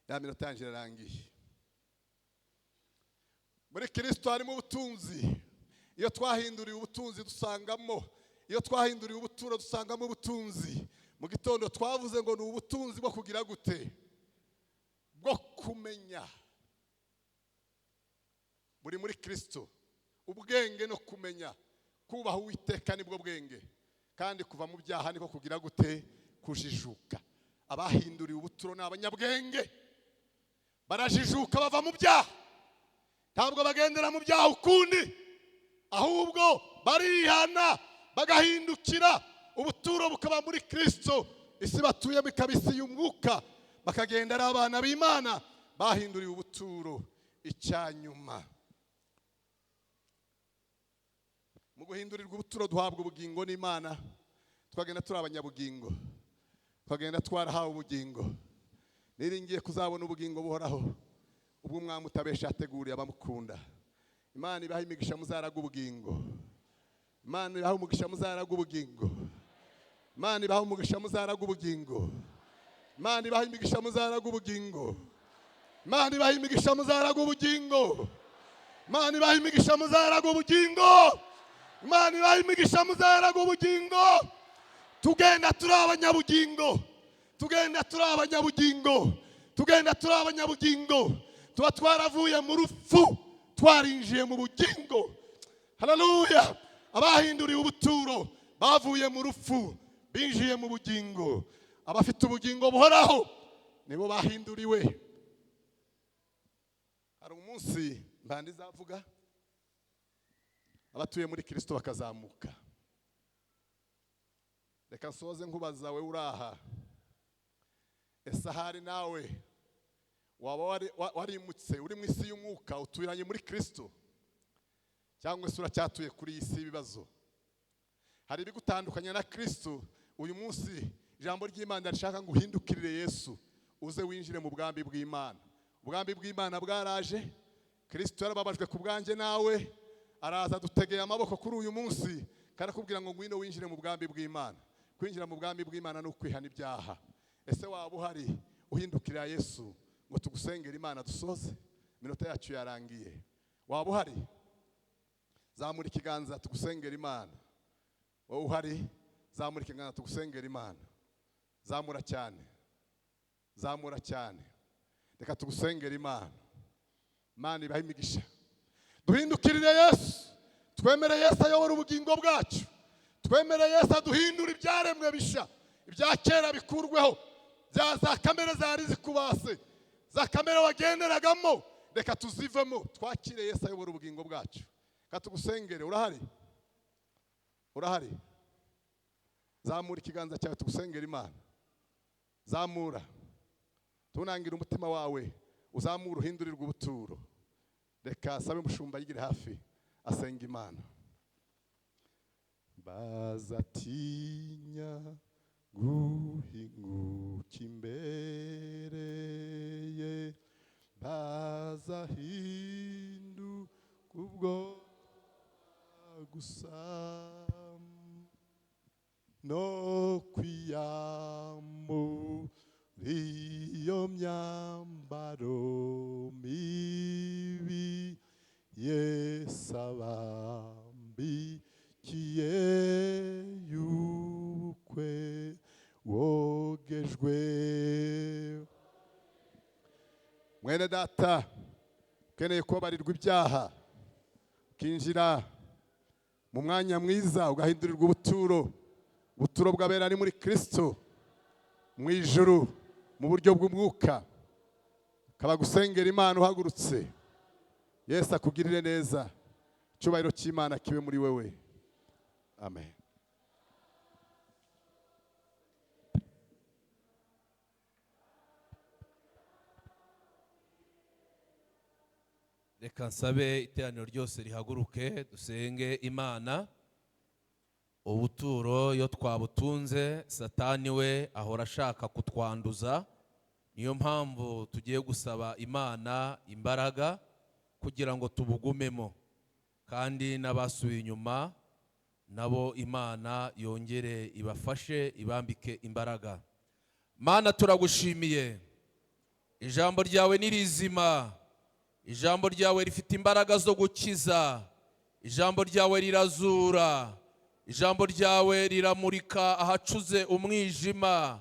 ya minota yanjye irarangiye. Muri Kristo harimo ubutunzi. Iyo twahinduriwe ubutunzi dusangamo, iyo twahinduriwe ubuturo dusangamo ubutunzi. Mu gitondo twavuze ngo ni ubutunzi bwo kugira gute? Bwo kumenya. Buri muri Kristo. Ubwenge no kumenya. Kubaha Uwiteka nibwo bwenge. Kandi kuva mu byaha niko kugira gute? Kujijuka. Abahinduriwe ubuturo ni abanyabwenge. Barajijuka bava mu byaha. Ntabwo bagendera mu byaha ukundi, ahubwo barihana bagahindukira, ubuturo bukaba muri Kristo, isi batuyemo ikaba isi y'umwuka, bakagenda ari abana b'Imana bahinduriwe ubuturo. Icyanyuma, mu guhindurirwa ubuturo duhabwa ubugingo n'Imana, twagenda turi abanyabugingo, twagenda twarahawe ubugingo. Niringiye kuzabona ubugingo buhoraho ubwo umwami utabesha yateguriye abamukunda. Imana ibaha imigisha muzaraga ubugingo. Imana ibaha umugisha muzaraga ubugingo. Imana ibaha umugisha muzaraga ubugingo. Imana ibaha imigisha muzaraga ubugingo. Imana ibaha imigisha muzaraga ubugingo. Imana ibaha imigisha muzaraga ubugingo. Imana ibaha imigisha muzaraga ubugingo. Tugenda turi abanyabugingo. Tugenda turi abanyabugingo. Tugenda turi abanyabugingo. Tuba twaravuye mu rupfu twarinjiye mu bugingo. Haleluya! Abahinduriwe ubuturo bavuye mu rupfu binjiye mu bugingo. Abafite ubugingo buhoraho nibo bahinduriwe. Hari umunsi mbandi izavuga abatuye muri Kristo bakazamuka. Reka nsoze nkubaza we uraha, ese ahari nawe waba warimutse uri mu isi y'umwuka uturanye muri Kristo, cyangwa se uracyatuye kuri iyi si y'ibibazo? Hari ibigutandukanya na Kristo. Uyu munsi ijambo ry'Imana rishaka ngo uhindukirire Yesu, uze winjire mu bwami bw'Imana. Ubwami bw'Imana bwaraje, Kristo yarababajwe ku bwanjye nawe, araza dutegeye amaboko kuri uyu munsi, karakubwira ngo ngwino winjire mu bwami bw'Imana. Kwinjira mu bwami bw'Imana ni ukwihana ibyaha. Ese waba uhari uhindukirira Yesu ngo tugusengere Imana dusoze? Iminota yacu yarangiye. Waba uhari? Zamura ikiganza tugusengere Imana. Wowe uhari, zamura ikiganza tugusengere Imana. Zamura cyane. Zamura cyane. Reka tugusengere Imana. Imana ibahe imigisha. Duhindukirire Yesu. Twemere Yesu ayobora ubugingo bwacu. Twemere Yesu aduhindura ibyaremwe bisha. Ibya kera bikurweho. Bya za kamere zari zikubase, za kamere wagenderagamo, reka tuzivemo, twakire Yesu ayobora ubugingo bwacu. Reka tugusengere. Urahari? Urahari? Zamura ikiganza cyawe tugusengere Imana. Zamura. Tunangira umutima wawe, uzamura uhindurirwe ubuturo. Reka sabe umushumba yigire hafi asenga Imana. Bazatinya guhinguka imbere ye, bazahinduka ubwo gusa, no kwiyambura iyo myambaro mibi Yesu abambikiye y'ubukwe wogejwe. Mwene data ukeneye kubabarirwa ibyaha, ukinjira mu mwanya mwiza, ugahindurirwa ubuturo, ubuturo bw'abera ni muri Kristo mu ijuru mu buryo bw'umwuka, akaba gusengera Imana uhagurutse. Yesu akugirire neza, icyubahiro cy'Imana kibe muri wewe. Amen. Reka nsabe iteraniro ryose rihaguruke dusenge Imana. Ubuturo iyo twabutunze, Satani we ahora ashaka kutwanduza. Niyo mpamvu tugiye gusaba Imana imbaraga kugira ngo tubugumemo, kandi n'abasubiye inyuma nabo Imana yongere ibafashe, ibambike imbaraga. Mana, turagushimiye, ijambo ryawe ni rizima, ijambo ryawe rifite imbaraga zo gukiza, Ijambo ryawe rirazura, ijambo ryawe riramurika ahacuze umwijima.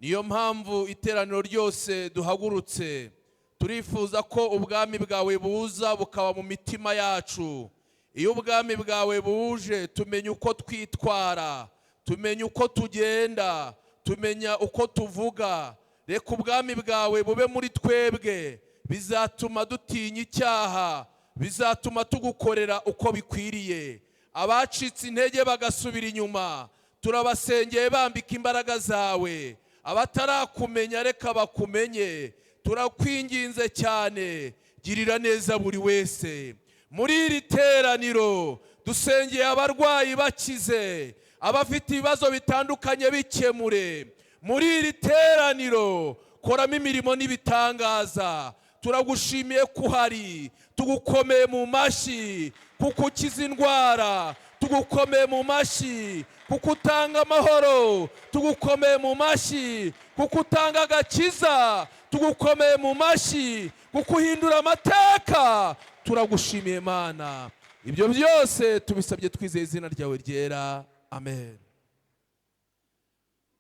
Niyo mpamvu iteraniro ryose duhagurutse turifuza ko ubwami bwawe buza bukaba mu mitima yacu. Iyo ubwami bwawe buje, tumenya uko twitwara, tumenya uko tugenda, tumenya uko tuvuga. Reka ubwami bwawe bube muri twebwe, bizatuma dutinya icyaha, bizatuma tugukorera uko bikwiriye. Abacitse intege bagasubira inyuma, turabasengeye, bambika imbaraga zawe. Abatarakumenya, reka bakumenye. Turakwinginze cyane, girira neza buri wese muri iri teraniro. Dusengeye abarwayi, bakize. Abafite ibibazo bitandukanye, bikemure. Muri iri teraniro koramo imirimo n'ibitangaza. Turagushimiye ko uhari, tugukomeye mu mashyi kuko ukiza indwara, tugukomeye mu mashyi kuko utanga amahoro, tugukomeye mu mashyi kuko utanga agakiza, tugukomeye mu mashyi kuko uhindura amateka. Turagushimiye Mana, ibyo byose tubisabye twizeye izina ryawe ryera, amen.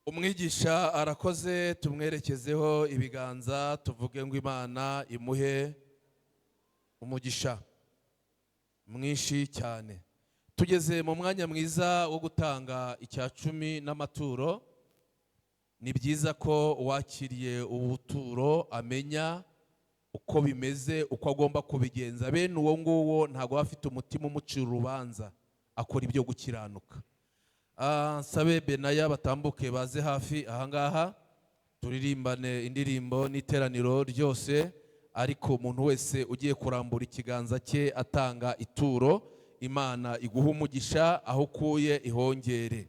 Umwigisha arakoze, tumwerekezeho ibiganza, tuvuge ngo Imana imuhe umugisha mwinshi cyane. Tugeze mu mwanya mwiza wo gutanga icya cumi n'amaturo. Ni byiza ko uwakiriye ubuturo amenya uko bimeze, uko agomba kubigenza. Bene uwo nguwo ntabwo aba afite umutima umucira urubanza, akora ibyo gukiranuka. Nsabe Benaya batambuke baze hafi ahangaha, turirimbane indirimbo n'iteraniro ryose. Ariko umuntu wese ugiye kurambura ikiganza cye atanga ituro, Imana iguha umugisha, aho ukuye ihongere.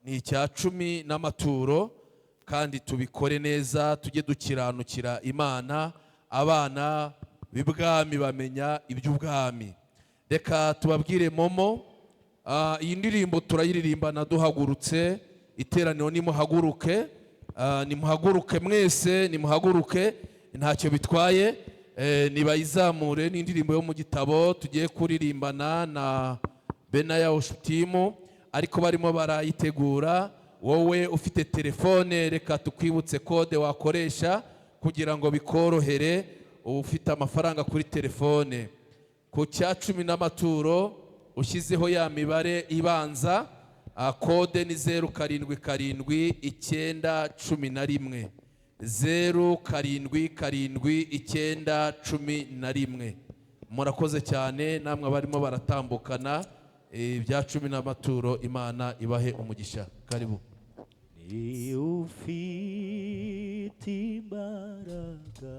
Ni icya cumi n'amaturo, kandi tubikore neza, tujye dukiranukira Imana. Abana b'ibwami bamenya iby'ubwami. Reka tubabwire MoMo. Iyi ndirimbo turayiririmbana duhagurutse. Iteraniro nimuhaguruke. Nimuhaguruke mwese, nimuhaguruke, ntacyo bitwaye. Nibayizamure, n'indirimbo yo mu gitabo tugiye kuririmbana na Benaya Oshutimu, ariko barimo barayitegura. Wowe ufite telefone, reka tukwibutse kode wakoresha kugira ngo bikorohere. Ufite amafaranga kuri telefone, ku cya cumi n'amaturo ushyizeho ya mibare ibanza, kode ni 077 911, 077 911. Murakoze cyane namwe abarimo baratambukana ibya cumi n'amaturo, Imana ibahe umugisha. Karibu. Ni ufite imbaraga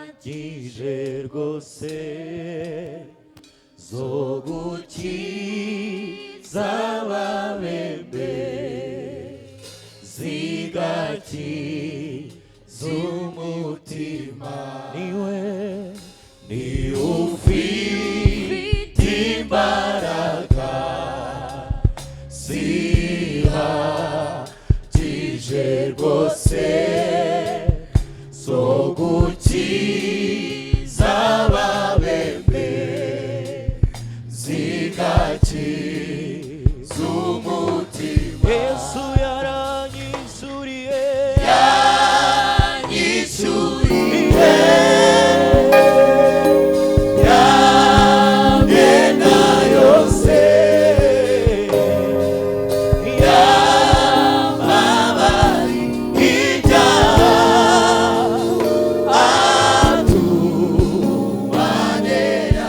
zihagije rwose zo gukiza ababembe, zigakiza umutima, niwe ni ufite imbaraga zihagije rwose zo gukiza ababembe, zigakiza umutima. Yesu yaranyishyuriye, yanyishyuriye yamyenda yose, yamabari ibyaha atumanera.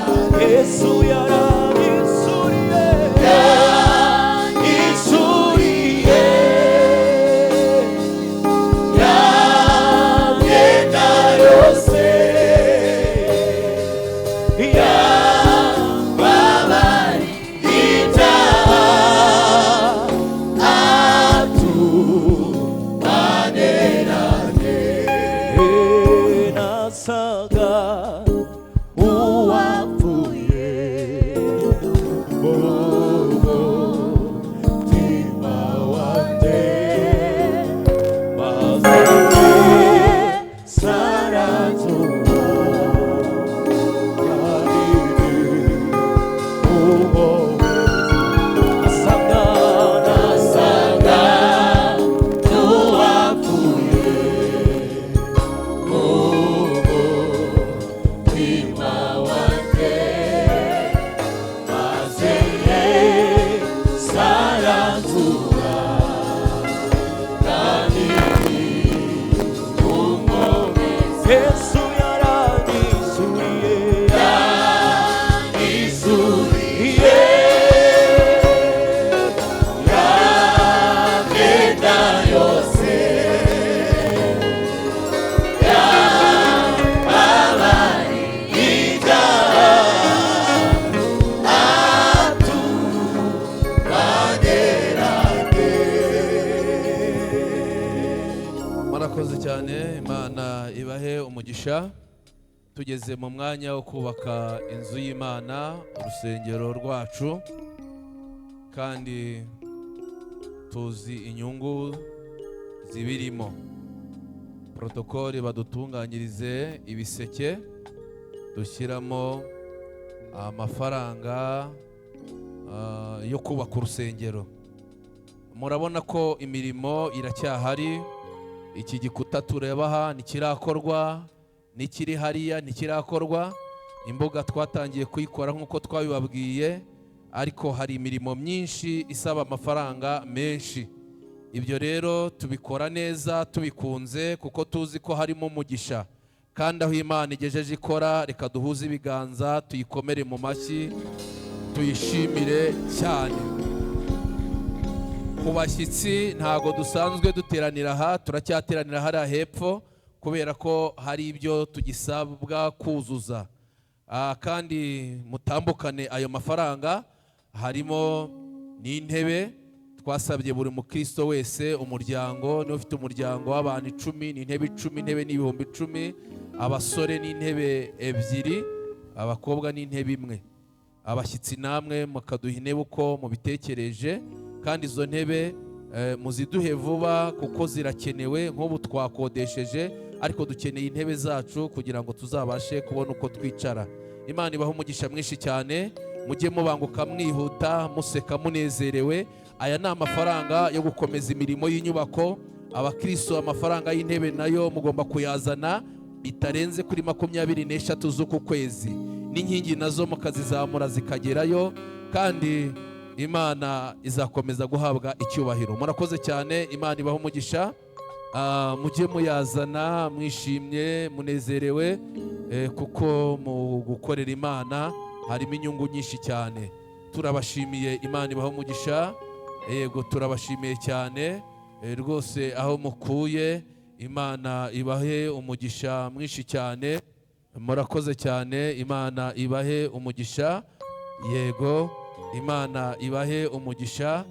Yesu yaranyishyuriye, yanyishyuriye yamyenda yose, yamabari ibyaha atumanerane. Nasaga uwapfuye mu mutima wanjye, maze saranzuba. umugisha. Tugeze mu mwanya wo kubaka inzu y'Imana, urusengero rwacu, kandi tuzi inyungu zibirimo. Protokoli badutunganyirize ibiseke dushyiramo amafaranga yo kubaka urusengero. Murabona ko imirimo iracyahari. Iki gikuta tureba aha ntikirakorwa, n'ikiri hariya ntikirakorwa. Imbuga twatangiye kuyikora nk'uko twabibabwiye, ariko hari imirimo myinshi isaba amafaranga menshi. Ibyo rero tubikora neza tubikunze, kuko tuzi ko harimo umugisha. Kandi aho Imana igejeje ikora, reka duhuze ibiganza tuyikomere mu mashyi, tuyishimire cyane. Ku bashyitsi ntago dusanzwe duteranira aha, turacyateranira hariya hepfo kubera ko hari ibyo tugisabwa kuzuza. Kandi mutambukane ayo mafaranga, harimo n'intebe twasabye buri mukristo wese, umuryango niba ufite umuryango w'abantu 10 ni intebe 10, intebe ni 10,000, abasore ni intebe 2, abakobwa ni intebe 1. Abashyitsi namwe mukaduha intebe uko mubitekereje, kandi izo ntebe muziduhe vuba kuko zirakenewe. Nk'ubu twakodesheje, ariko dukeneye intebe zacu kugira ngo tuzabashe kubona uko twicara. Imana ibahe umugisha mwinshi cyane. Mujye mubanguka mwihuta, museka munezerewe. Aya ni amafaranga yo gukomeza imirimo y'inyubako. Abakristo, amafaranga y'intebe nayo mugomba kuyazana bitarenze kuri 23 z'uku kwezi, n'inkingi nazo mukazizamura zikagerayo, kandi Imana izakomeza guhabwa icyubahiro. Murakoze cyane, Imana ibahe umugisha. Mujye muyazana mwishimye munezerewe, kuko mu gukorera Imana harimo inyungu nyinshi cyane. Turabashimiye, Imana ibahe umugisha. Yego, turabashimiye cyane rwose aho mukuye, Imana ibahe umugisha mwinshi cyane. Murakoze cyane, Imana ibahe umugisha. Yego, Imana ibahe umugisha.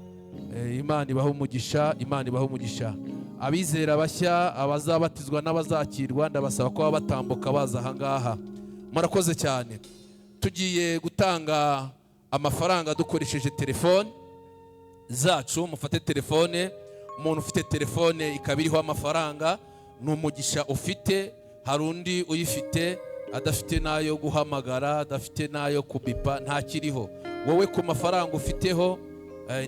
Imana ibahe umugisha, Imana ibahe umugisha. Abizera bashya, abazabatizwa n'abazakirwa, ndabasaba ko batambuka baza aha ngaha. Murakoze cyane. Tugiye gutanga amafaranga dukoresheje telefone zacu. Mufate telefone, umuntu ufite telefone ikaba iriho amafaranga ni umugisha ufite. Hari undi uyifite adafite n'ayo guhamagara, adafite n'ayo kubipa, ntakiriho. Wowe ku mafaranga ufiteho,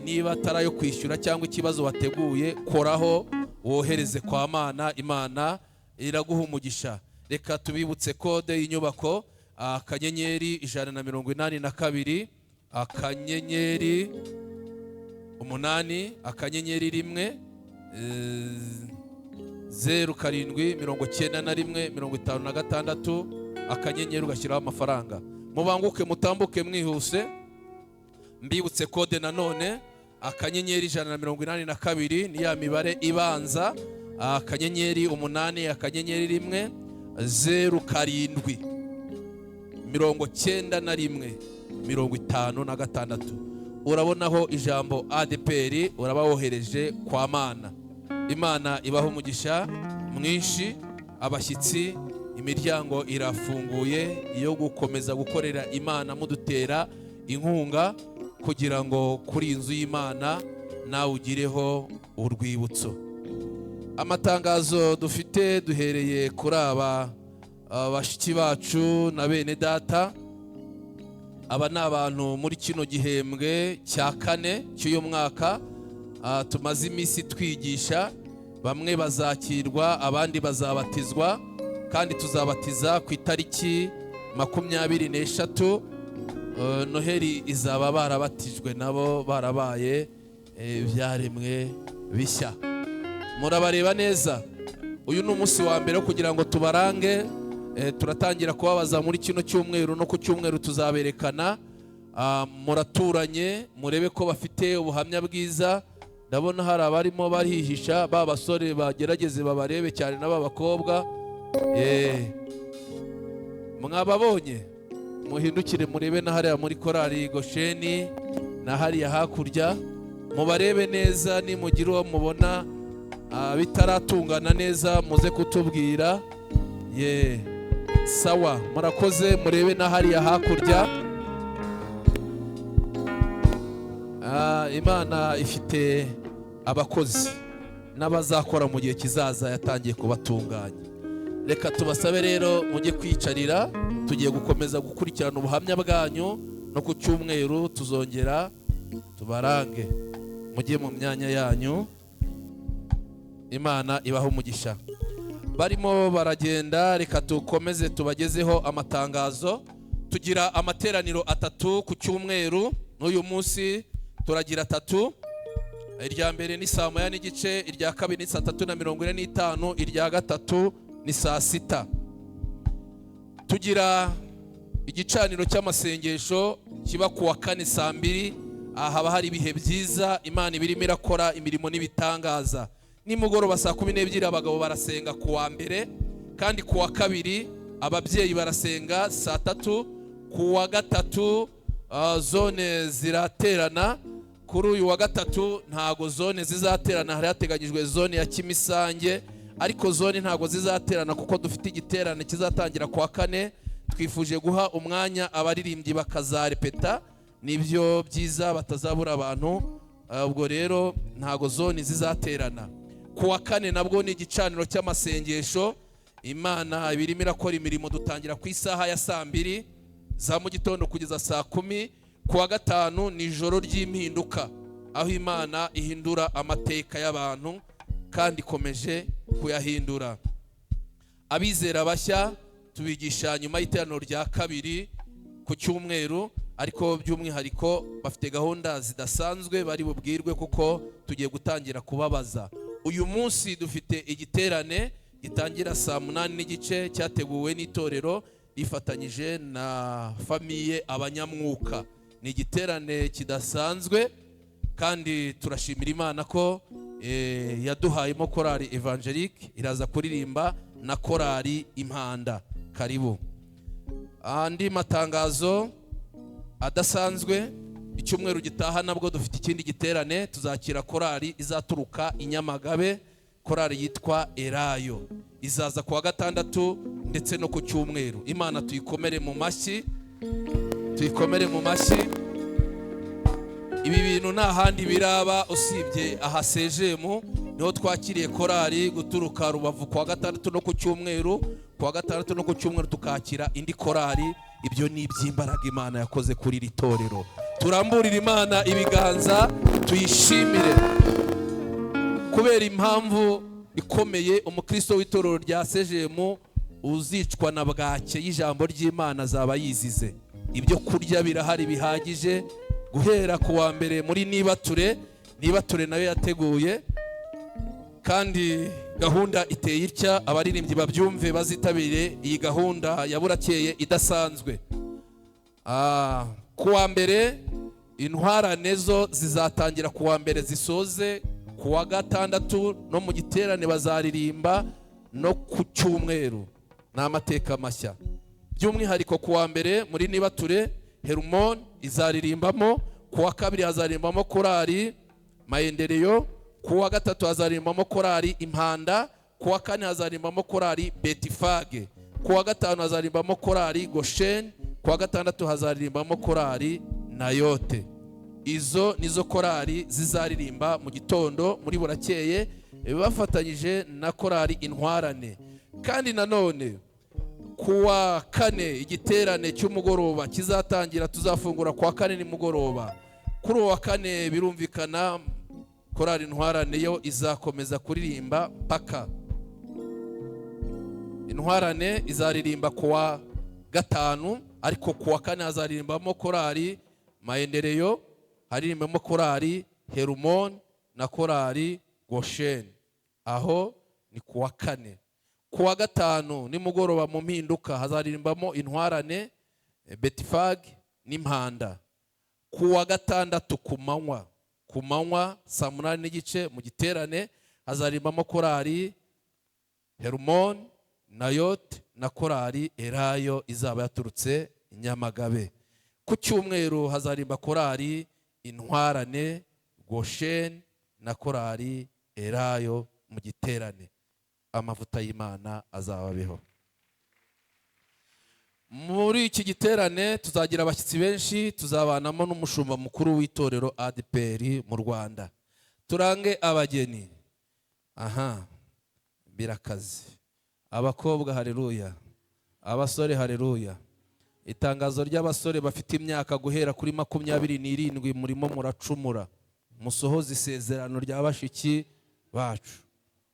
niba atari ayo kwishyura cyangwa ikibazo wateguye, koraho wohereze kwa Mana, Imana iraguha umugisha. Reka tubibutse kode y'inyubako: *182 *8 *1 0 7 91 56 akanyenyeri, ugashyiraho amafaranga. Mubanguke mutambuke mwihuse. Mbibutse kode nanone: *182 ni ya mibare ibanza, *8 *1 0 7 91 56. Urabonaho ijambo ADPR, uraba wohereje kwa Mana. Imana ibaho umugisha mwinshi. Abashyitsi, imiryango irafunguye yo gukomeza gukorera Imana mudutera inkunga, kugira ngo kuri inzu y'Imana nawe ugireho urwibutso. Amatangazo dufite duhereye kuri aba bashiki bacu na bene data. Aba ni abantu muri kino gihembwe cya 4 cy'uyu mwaka tumaze iminsi twigisha. Bamwe bazakirwa, abandi bazabatizwa, kandi tuzabatiza ku itariki 23. Noheli izaba barabatijwe nabo barabaye ibyaremwe bishya. Murabareba neza. Uyu ni umunsi wa mbere kugira ngo tubarange. Turatangira kubabaza muri kino cyumweru, no ku cyumweru tuzaberekana. Muraturanye, murebe ko bafite ubuhamya bwiza. Ndabona hari abarimo barihisha, ba basore bagerageze babarebe cyane n'aba bakobwa. Mwababonye, muhindukire murebe na hariya muri korali Gosheni na hariya hakurya, mubarebe neza. Nimugira uwo mubona bitaratungana neza muze kutubwira. Sawa, murakoze. Murebe na hariya hakurya. Imana ifite abakozi n'abazakora mu gihe kizaza, yatangiye kubatunganya. Reka tubasabe rero mujye kwicarira, tugiye gukomeza gukurikirana ubuhamya bwanyu, no ku cyumweru tuzongera tubarange. Mujye mu myanya yanyu, Imana ibahe umugisha. Barimo baragenda, reka tukomeze tubagezeho amatangazo. Tugira amateraniro 3 ku cyumweru, n'uyu munsi turagira 3. Irya mbere ni saa 1:30, irya kabiri ni saa 3:45, irya gatatu ni saa 6. Tugira igicaniro cy'amasengesho kiba kuwa kane saa 2. Aha haba hari ibihe byiza, Imana ibirimo irakora imirimo n'ibitangaza. Nimugoroba saa 12 abagabo barasenga kuwa mbere, kandi kuwa kabiri ababyeyi barasenga saa 3. Kuwa gatatu zone ziraterana. Kuri uyu wa gatatu ntago zone zizaterana, hari hateganyijwe zone ya Kimisange, ariko zone ntago zizaterana kuko dufite igiterane kizatangira kuwa kane. Twifuje guha umwanya abaririmbyi bakazarepeta, nibyo byiza batazabura abantu. Ubwo rero ntago zone zizaterana. Kuwa kane nabwo ni igicaniro cy'amasengesho, Imana ibirimo irakora imirimo. Dutangira ku isaha ya saa 2 za mu gitondo kugeza saa 10. Kuwa gatanu ni ijoro ry'impinduka, aho Imana ihindura amateka y'abantu kandi ikomeje kuyahindura. Abizera bashya tubigisha nyuma y'iteraniro rya kabiri ku cyumweru, ariko by'umwihariko bafite gahunda zidasanzwe bari bubwirwe kuko tugiye gutangira kubabaza. Uyu munsi dufite igiterane gitangira saa 8:30 cyateguwe n'itorero rifatanyije na famiye Abanyamwuka. Ni igiterane kidasanzwe kandi turashimira Imana ko yaduhayemo korali Evangelique iraza kuririmba na korali Impanda. Karibu. Andi matangazo adasanzwe, icyumweru gitaha nabwo dufite ikindi giterane, tuzakira korali izaturuka i Nyamagabe, korali yitwa Erayo, izaza kuwa gatandatu ndetse no ku cyumweru. Imana tuyikomere mu mashyi, tuyikomere mu mashyi. Ibi bintu nta handi biraba usibye aha sejemu, niho twakiriye korali guturuka Rubavu kuwa gatandatu no ku cyumweru. Kuwa gatandatu no ku cyumweru tukakira indi korali. Ibyo ni iby'imbaraga Imana yakoze kuri iri torero. Turamburire Imana ibiganza tuyishimire kubera impamvu ikomeye. Umukristo w'itorero rya sejemu uzicwa na bwake y'ijambo ry'Imana azaba yizize. Ibyo kurya birahari bihagije guhera ku wa mbere muri Nibature. Nibature nayo yateguye, kandi gahunda iteye itya, abaririmbyi babyumve bazitabire iyi gahunda ya burakeye idasanzwe. Ku wa mbere intwarane zo zizatangira ku wa mbere zisoze ku wa gatandatu, no mu giterane bazaririmba no ku cyumweru. Ni amateka mashya. By'umwihariko ku wa mbere muri Nibature Hermon izaririmbamo, ku wa kabiri hazaririmbamo korali Maendeleo, ku wa gatatu hazaririmbamo korali Impanda, ku wa kane hazaririmbamo korali Betifage, ku wa gatanu hazaririmbamo korali Goshen, ku wa gatandatu hazaririmbamo korali Nayote. Izo nizo korali zizaririmba mu gitondo muri burakeye bafatanyije na korali Intwarane. Kandi nanone kuwa kane igiterane cy'umugoroba kizatangira, tuzafungura kuwa kane nimugoroba. Kuri uwa kane birumvikana korali Intwarane yo izakomeza kuririmba paka. Intwarane izaririmba kuwa gatanu, ariko kuwa kane hazaririmbamo korali Maendeleo, haririmbamo korali Hermon na korali Goshen. Aho ni kuwa kane. Kuwa gatanu nimugoroba mu mpinduka hazaririmbamo Intwarane, Betifag n'Impanda. Kuwa gatandatu ku manywa saa 8:30 mu giterane hazaririmbamo korali Hermon, Nayot na korali Erayo izaba yaturutse Nyamagabe. Ku cyumweru hazarimba korali Intwarane, Goshen na korali Erayo mu giterane. Amavuta y'Imana azababeho. Muri iki giterane tuzagira abashyitsi benshi, tuzabanamo n'umushumba mukuru w'itorero ADEPR mu Rwanda. Turange abageni. Aha, birakaze. Abakobwa haleluya, abasore haleluya. Itangazo ry'abasore bafite imyaka guhera kuri 27 murimo muracumura, musohoze isezerano rya bashiki bacu.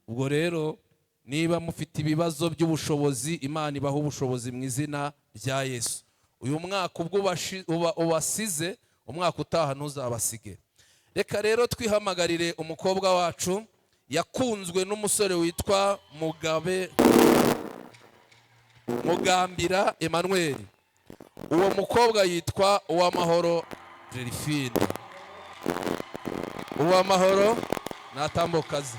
Ubwo rero niba mufite ibibazo by'ubushobozi, Imana ibaha ubushobozi mu izina rya Yesu. Uyu mwaka ubwo ubasize, umwaka utaha ntuzabasige. Reka rero twihamagarire umukobwa wacu yakunzwe n'umusore witwa Mugabe Mugambira Emmanuel. Uwo mukobwa yitwa Uwamahoro Delphine. Uwamahoro natambukaze.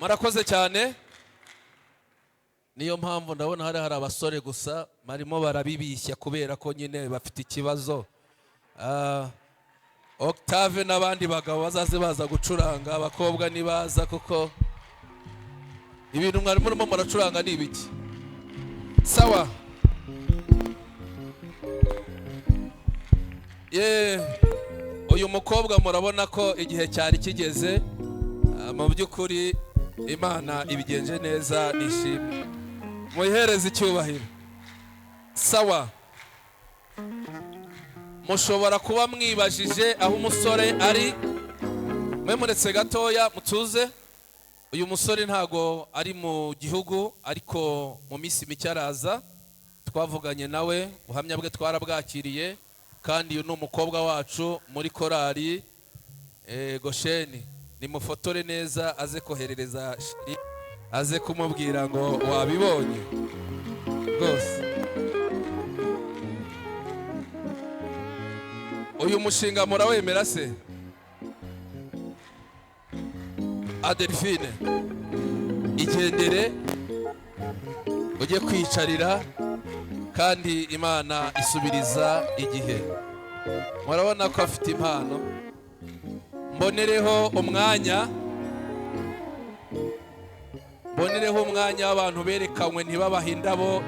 Murakoze cyane. Niyo mpamvu ndabona hari abasore gusa barimo barabibishya kubera ko nyine bafite ikibazo. Octave n'abandi bagabo bazaze baza gucuranga, abakobwa nibaza, kuko ibintu mwari murimo muracuranga ni ibiki? Sawa. Uyu mukobwa murabona ko igihe cyari kigeze. Mu by'ukuri Imana ibigenje neza, nishimwe, muyihereze icyubahiro. Sawa. Mushobora kuba mwibajije aho umusore ari. Mwe muretse gatoya mutuze. Uyu musore ntago ari mu gihugu, ariko mu minsi mike araza. Twavuganye nawe, ubuhamya bwe twarabwakiriye, kandi uyu ni umukobwa wacu muri korali Gosheni. Nimufotore neza, aze koherereza Sheri, aze kumubwira ngo wabibonye rwose. Uyu mushinga murawemera se? Adelphine, igendere ujye kwicarira, kandi Imana isubiriza igihe. Murabona ko afite impano. Mbonereho umwanya w'abantu berekanywe ntibabahe indabo.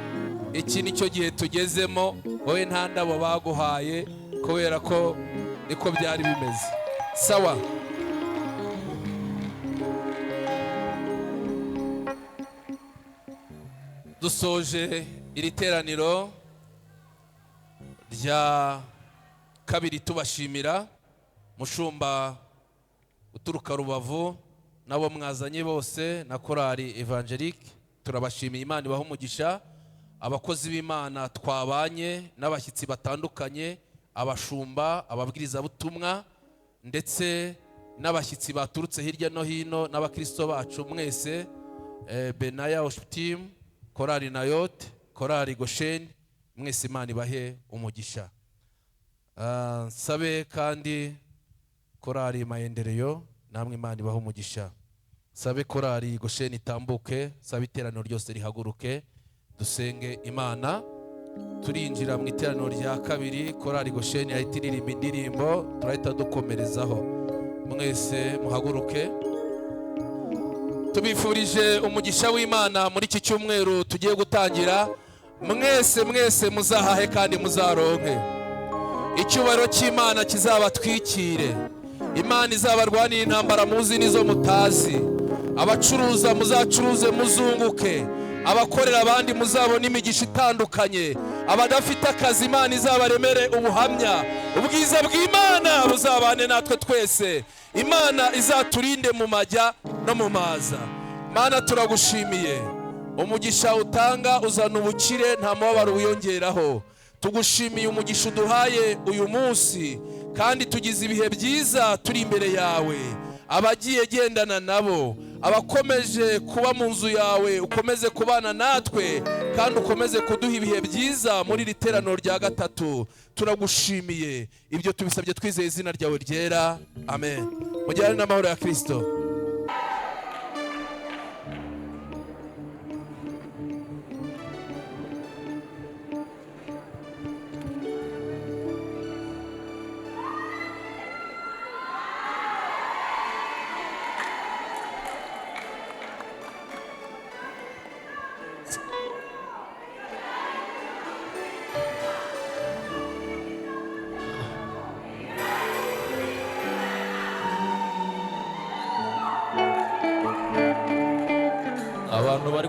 Iki nicyo gihe tugezemo, wowe nta ndabo baguhaye kubera ko niko byari bimeze. Sawa. Dusoje iri teraniro rya kabiri tubashimira mushumba uturuka Rubavu nabo mwazanye bose na korali Evangelique, turabashimiye. Imana ibahe umugisha. Abakozi b'Imana twabanye n'abashyitsi batandukanye, abashumba, ababwirizabutumwa, ndetse n'abashyitsi baturutse hirya no hino, n'abakristo bacu mwese, Benaya Worship Team, korali Nayot, korali Gosheni, mwese Imana ibahe umugisha. Nsabe kandi korali Maendeleo, namwe Imana ibahe umugisha. Sabe korali Gosheni itambuke, sabe iteraniro ryose rihaguruke, dusenge Imana. Turinjira mu iteraniro rya kabiri, korali Gosheni yahita iririmba indirimbo, turahita dukomerezaho. Mwese muhaguruke. Tubifurije umugisha w'Imana muri iki cyumweru tugiye gutangira. Mwese mwese muzahahe kandi muzaronke. Icyubahiro cy'Imana kizabatwikire. Imana izabarwanira intambara muzi n'izo mutazi. Abacuruza muzacuruze muzunguke. Abakorera abandi muzabona imigisha itandukanye. Abadafite akazi Imana izabaremere ubuhamya. Ubwiza bw'Imana buzabane natwe twese. Imana izaturinde mu majya no mu maza. Mana turagushimiye. Umugisha utanga uzana ubukire, nta mubabaro wiyongeraho. Tugushimiye umugisha uduhaye uyu munsi, kandi tugize ibihe byiza turi imbere yawe. Abagiye gendana nabo, abakomeje kuba mu nzu yawe, ukomeze kubana natwe, kandi ukomeze kuduha ibihe byiza muri iri teraniro rya gatatu. Turagushimiye, ibyo tubisabye twizeye izina ryawe ryera. Amen. Mujyane n'amahoro ya Kristo.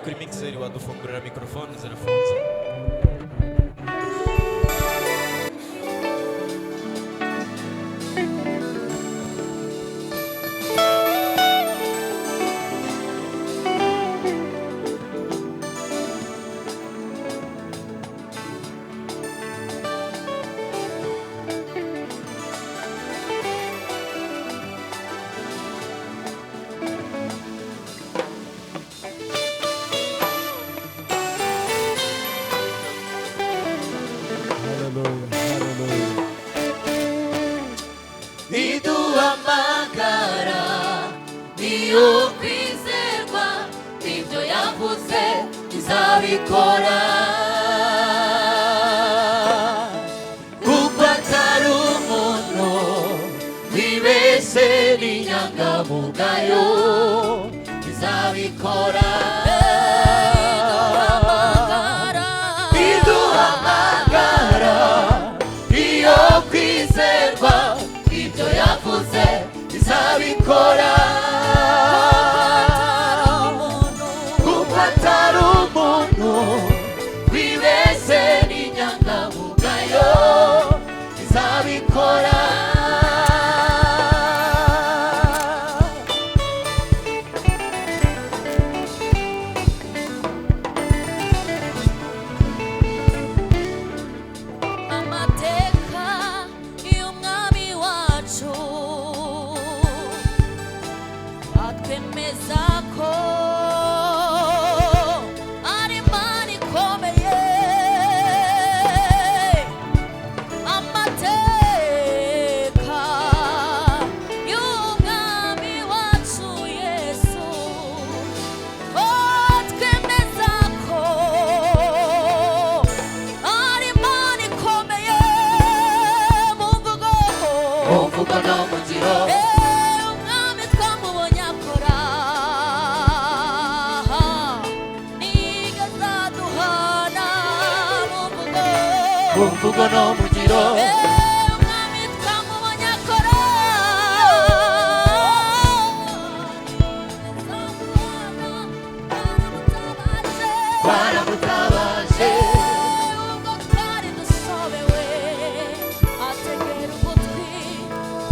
Abari kuri mixer wadufungurira microphone zirafunze. Iduhamagara niyo kwizerwa, ibyo yavuze izabikora, kuko atari umuntu wibeshye n'inyangamugayo izabikora. Iduhamagara iyo kwizerwa, ibyo yavuze izabikora, kuko atari umuntu wibeshye n'inyangamugayo izabikora. Amateka y'umwami wacu atwemeza ko ari Imana ikomeye. Amateka y'umwami wacu Yesu atwemeza ko ari Imana ikomeye mu mvugo, Mu mvugo no mu ngiro. Umwami twamubonye akora, nigeze aduhana mu mvugo, Mu mvugo no mu ngiro. Umwami twamubonye akora, nigeze aduhana, twaramutabaje. Twaramutabaje. Ubwo twari dusobewe, ategera ugutwi,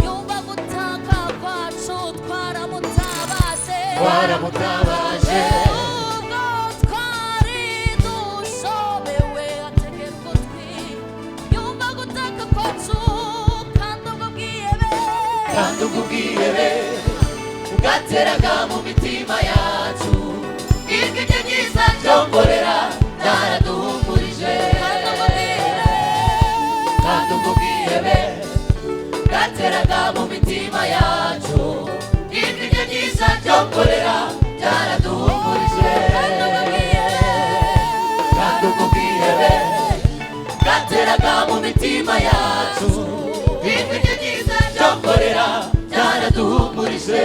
yumva gutaka kwacu, twaramutabaje. Twaramutabaje. Ubwo twari dushobewe, ategera ugutwi, yumva gutaka kwacu, kandi ubwo bwihebe, Kandi ubwo bwihebe bwateraga mu mitima yacu, ijwi rye ryiza ryongorera ryaraduhumurije. Kandi ubwo bwihebe, Kandi ubwo bwihebe bwateraga mu mitima yacu, ijwi rye ryiza ryongorera ryaraduhumurije. Kandi ubwo bwihebe, Kandi ubwo bwihebe bwateraga mu mitima yacu, ijwi rye ryiza ryongorera ryaraduhumurije.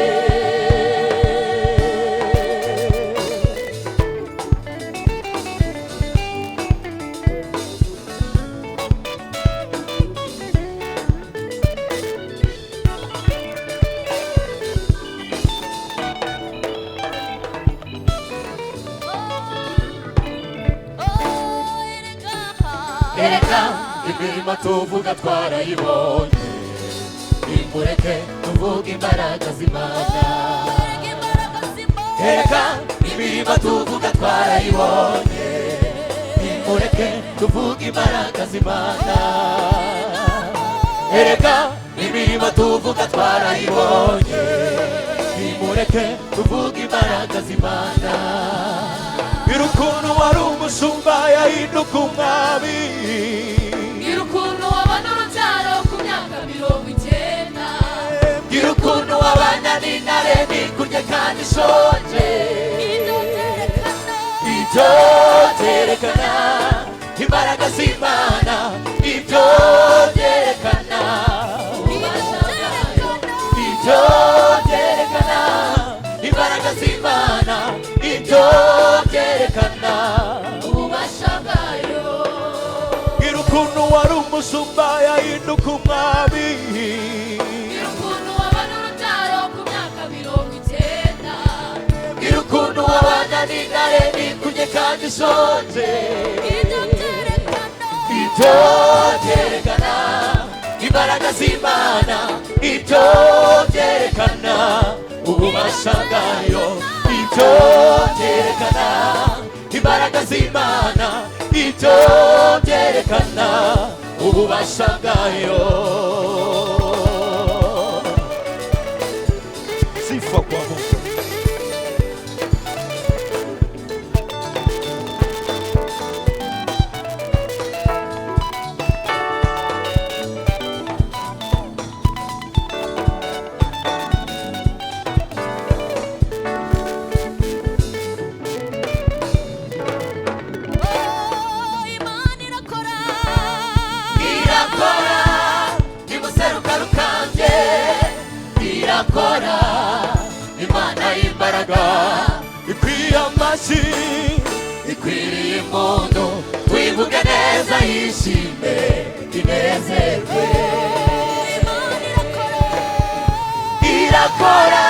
Oh, erega, Erega imirimo tuvuga twarayibonye, nimureke tuvuge imbaraga z'Imana. Erega imbaraga z'Imana. Erega imirimo tuvuga twarayibonye, nimureke tuvuge imbaraga z'Imana. Erega imirimo tuvuga twarayibonye, nimureke tuvuge imbaraga z'Imana. Ukuntu wari umushumba yahinduka umwami, Mbwira ukuntu wabona urubyaro ku myaka 90. Mbwira ukuntu wabana n'intare ntikurye kandi ishonje. Ibyo byerekana, Ibyo byerekana imbaraga z'Imana. Ibyo byerekana ibyo byerekana, Ibyo byerekana imbaraga z'Imana. Ibyo byerekana ububasha bwayo. Mbwira ukuntu wari umushumba yahinduka umwami, Mbwira ukuntu wabona urubyaro ku myaka 90. Mbwira ukuntu ukuntu wabana n'intare ikunye kandi ishonje. Ibyo byerekana imbaraga z'Imana, ibyo byerekana ububasha bwayo. Ibyo byerekana imbaraga z'Imana, ibyo byerekana ububasha bwayo. Sifa kwa Mungu. Imana irakora, irakora nimuseruka rukambye, irakora Imana y'imbaraga, Ikwiye amashyi, ikwiriye impundu, tuyivuge neza yishime inezerwe. Imana irakora, irakora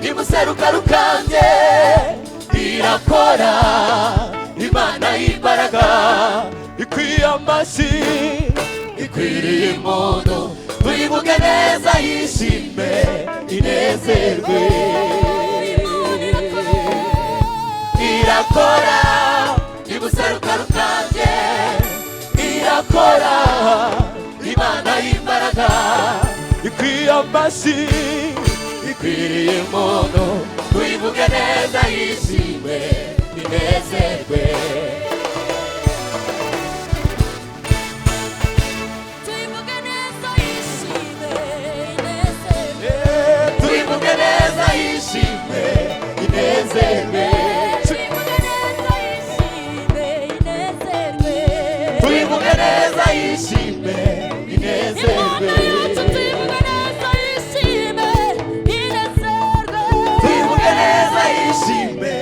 nimuseruka rukambye, irakora Imana y'imbaraga, ikwiye amashyi, ikwiriye impundu, tuyivuge neza yishime inezerwe. Imana irakora, irakora nimuseruka rukambye, irakora Imana y'imbaraga, ikwiye amashyi, ikwiriye impundu, tuyivuge neza yishime inezerwe. Tuyivuge neza yishime inezerwe. Tuyivuge neza yishime inezerwe. Tuyivuge neza yishime inezerwe. Tuyivuge neza yishime inezerwe. Imana yacu tuyivuge neza yishime inezerwe. Tuyivuge neza yishime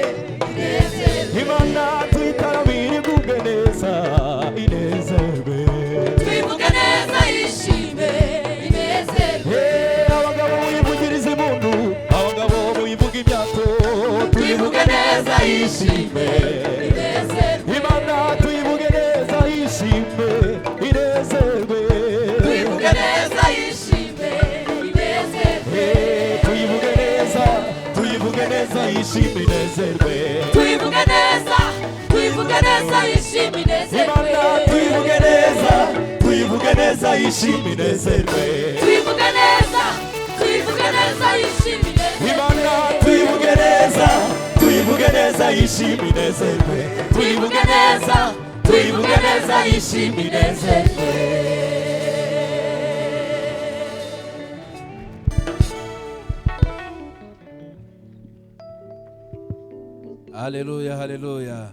inezerwe. Imana tuyitaramire igubwe neza inezerwe. Tuyivuge neza yishime inezerwe. Abagabo muyivugirize impundu, abagabo muyivuge imyato, Tuyivuge neza yishime inezerwe. Imana tuyivuge neza yishime inezerwe. Tuyivuge neza yishime inezerwe. Tuyivuge neza, tuyivuge neza yishime inezerwe. Tuyivuge neza, tuyivuge neza yishime inezerwe. Imana tuyivuge neza, tuyivuge neza yishime inezerwe. Tuyivuge neza, tuyivuge neza yishime inezerwe. Imana tuyivuge neza, tuyivuge neza yishime inezerwe. Tuyivuge neza, tuyivuge neza yishime inezerwe. Haleluya, haleluya.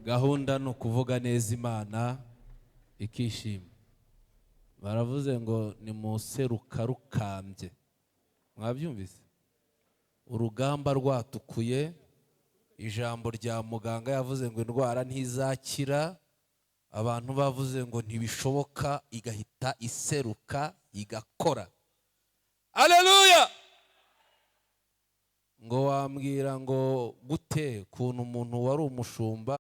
Gahunda ni ukuvuga neza Imana ikishima. Baravuze ngo ni museruka rukambye. Mwabyumvise? Urugamba rwatukuye, ijambo rya muganga yavuze ngo indwara ntizakira, abantu bavuze ngo ntibishoboka, igahita iseruka igakora. Haleluya! Ngo wambwira ngo gute kuntu umuntu wari umushumba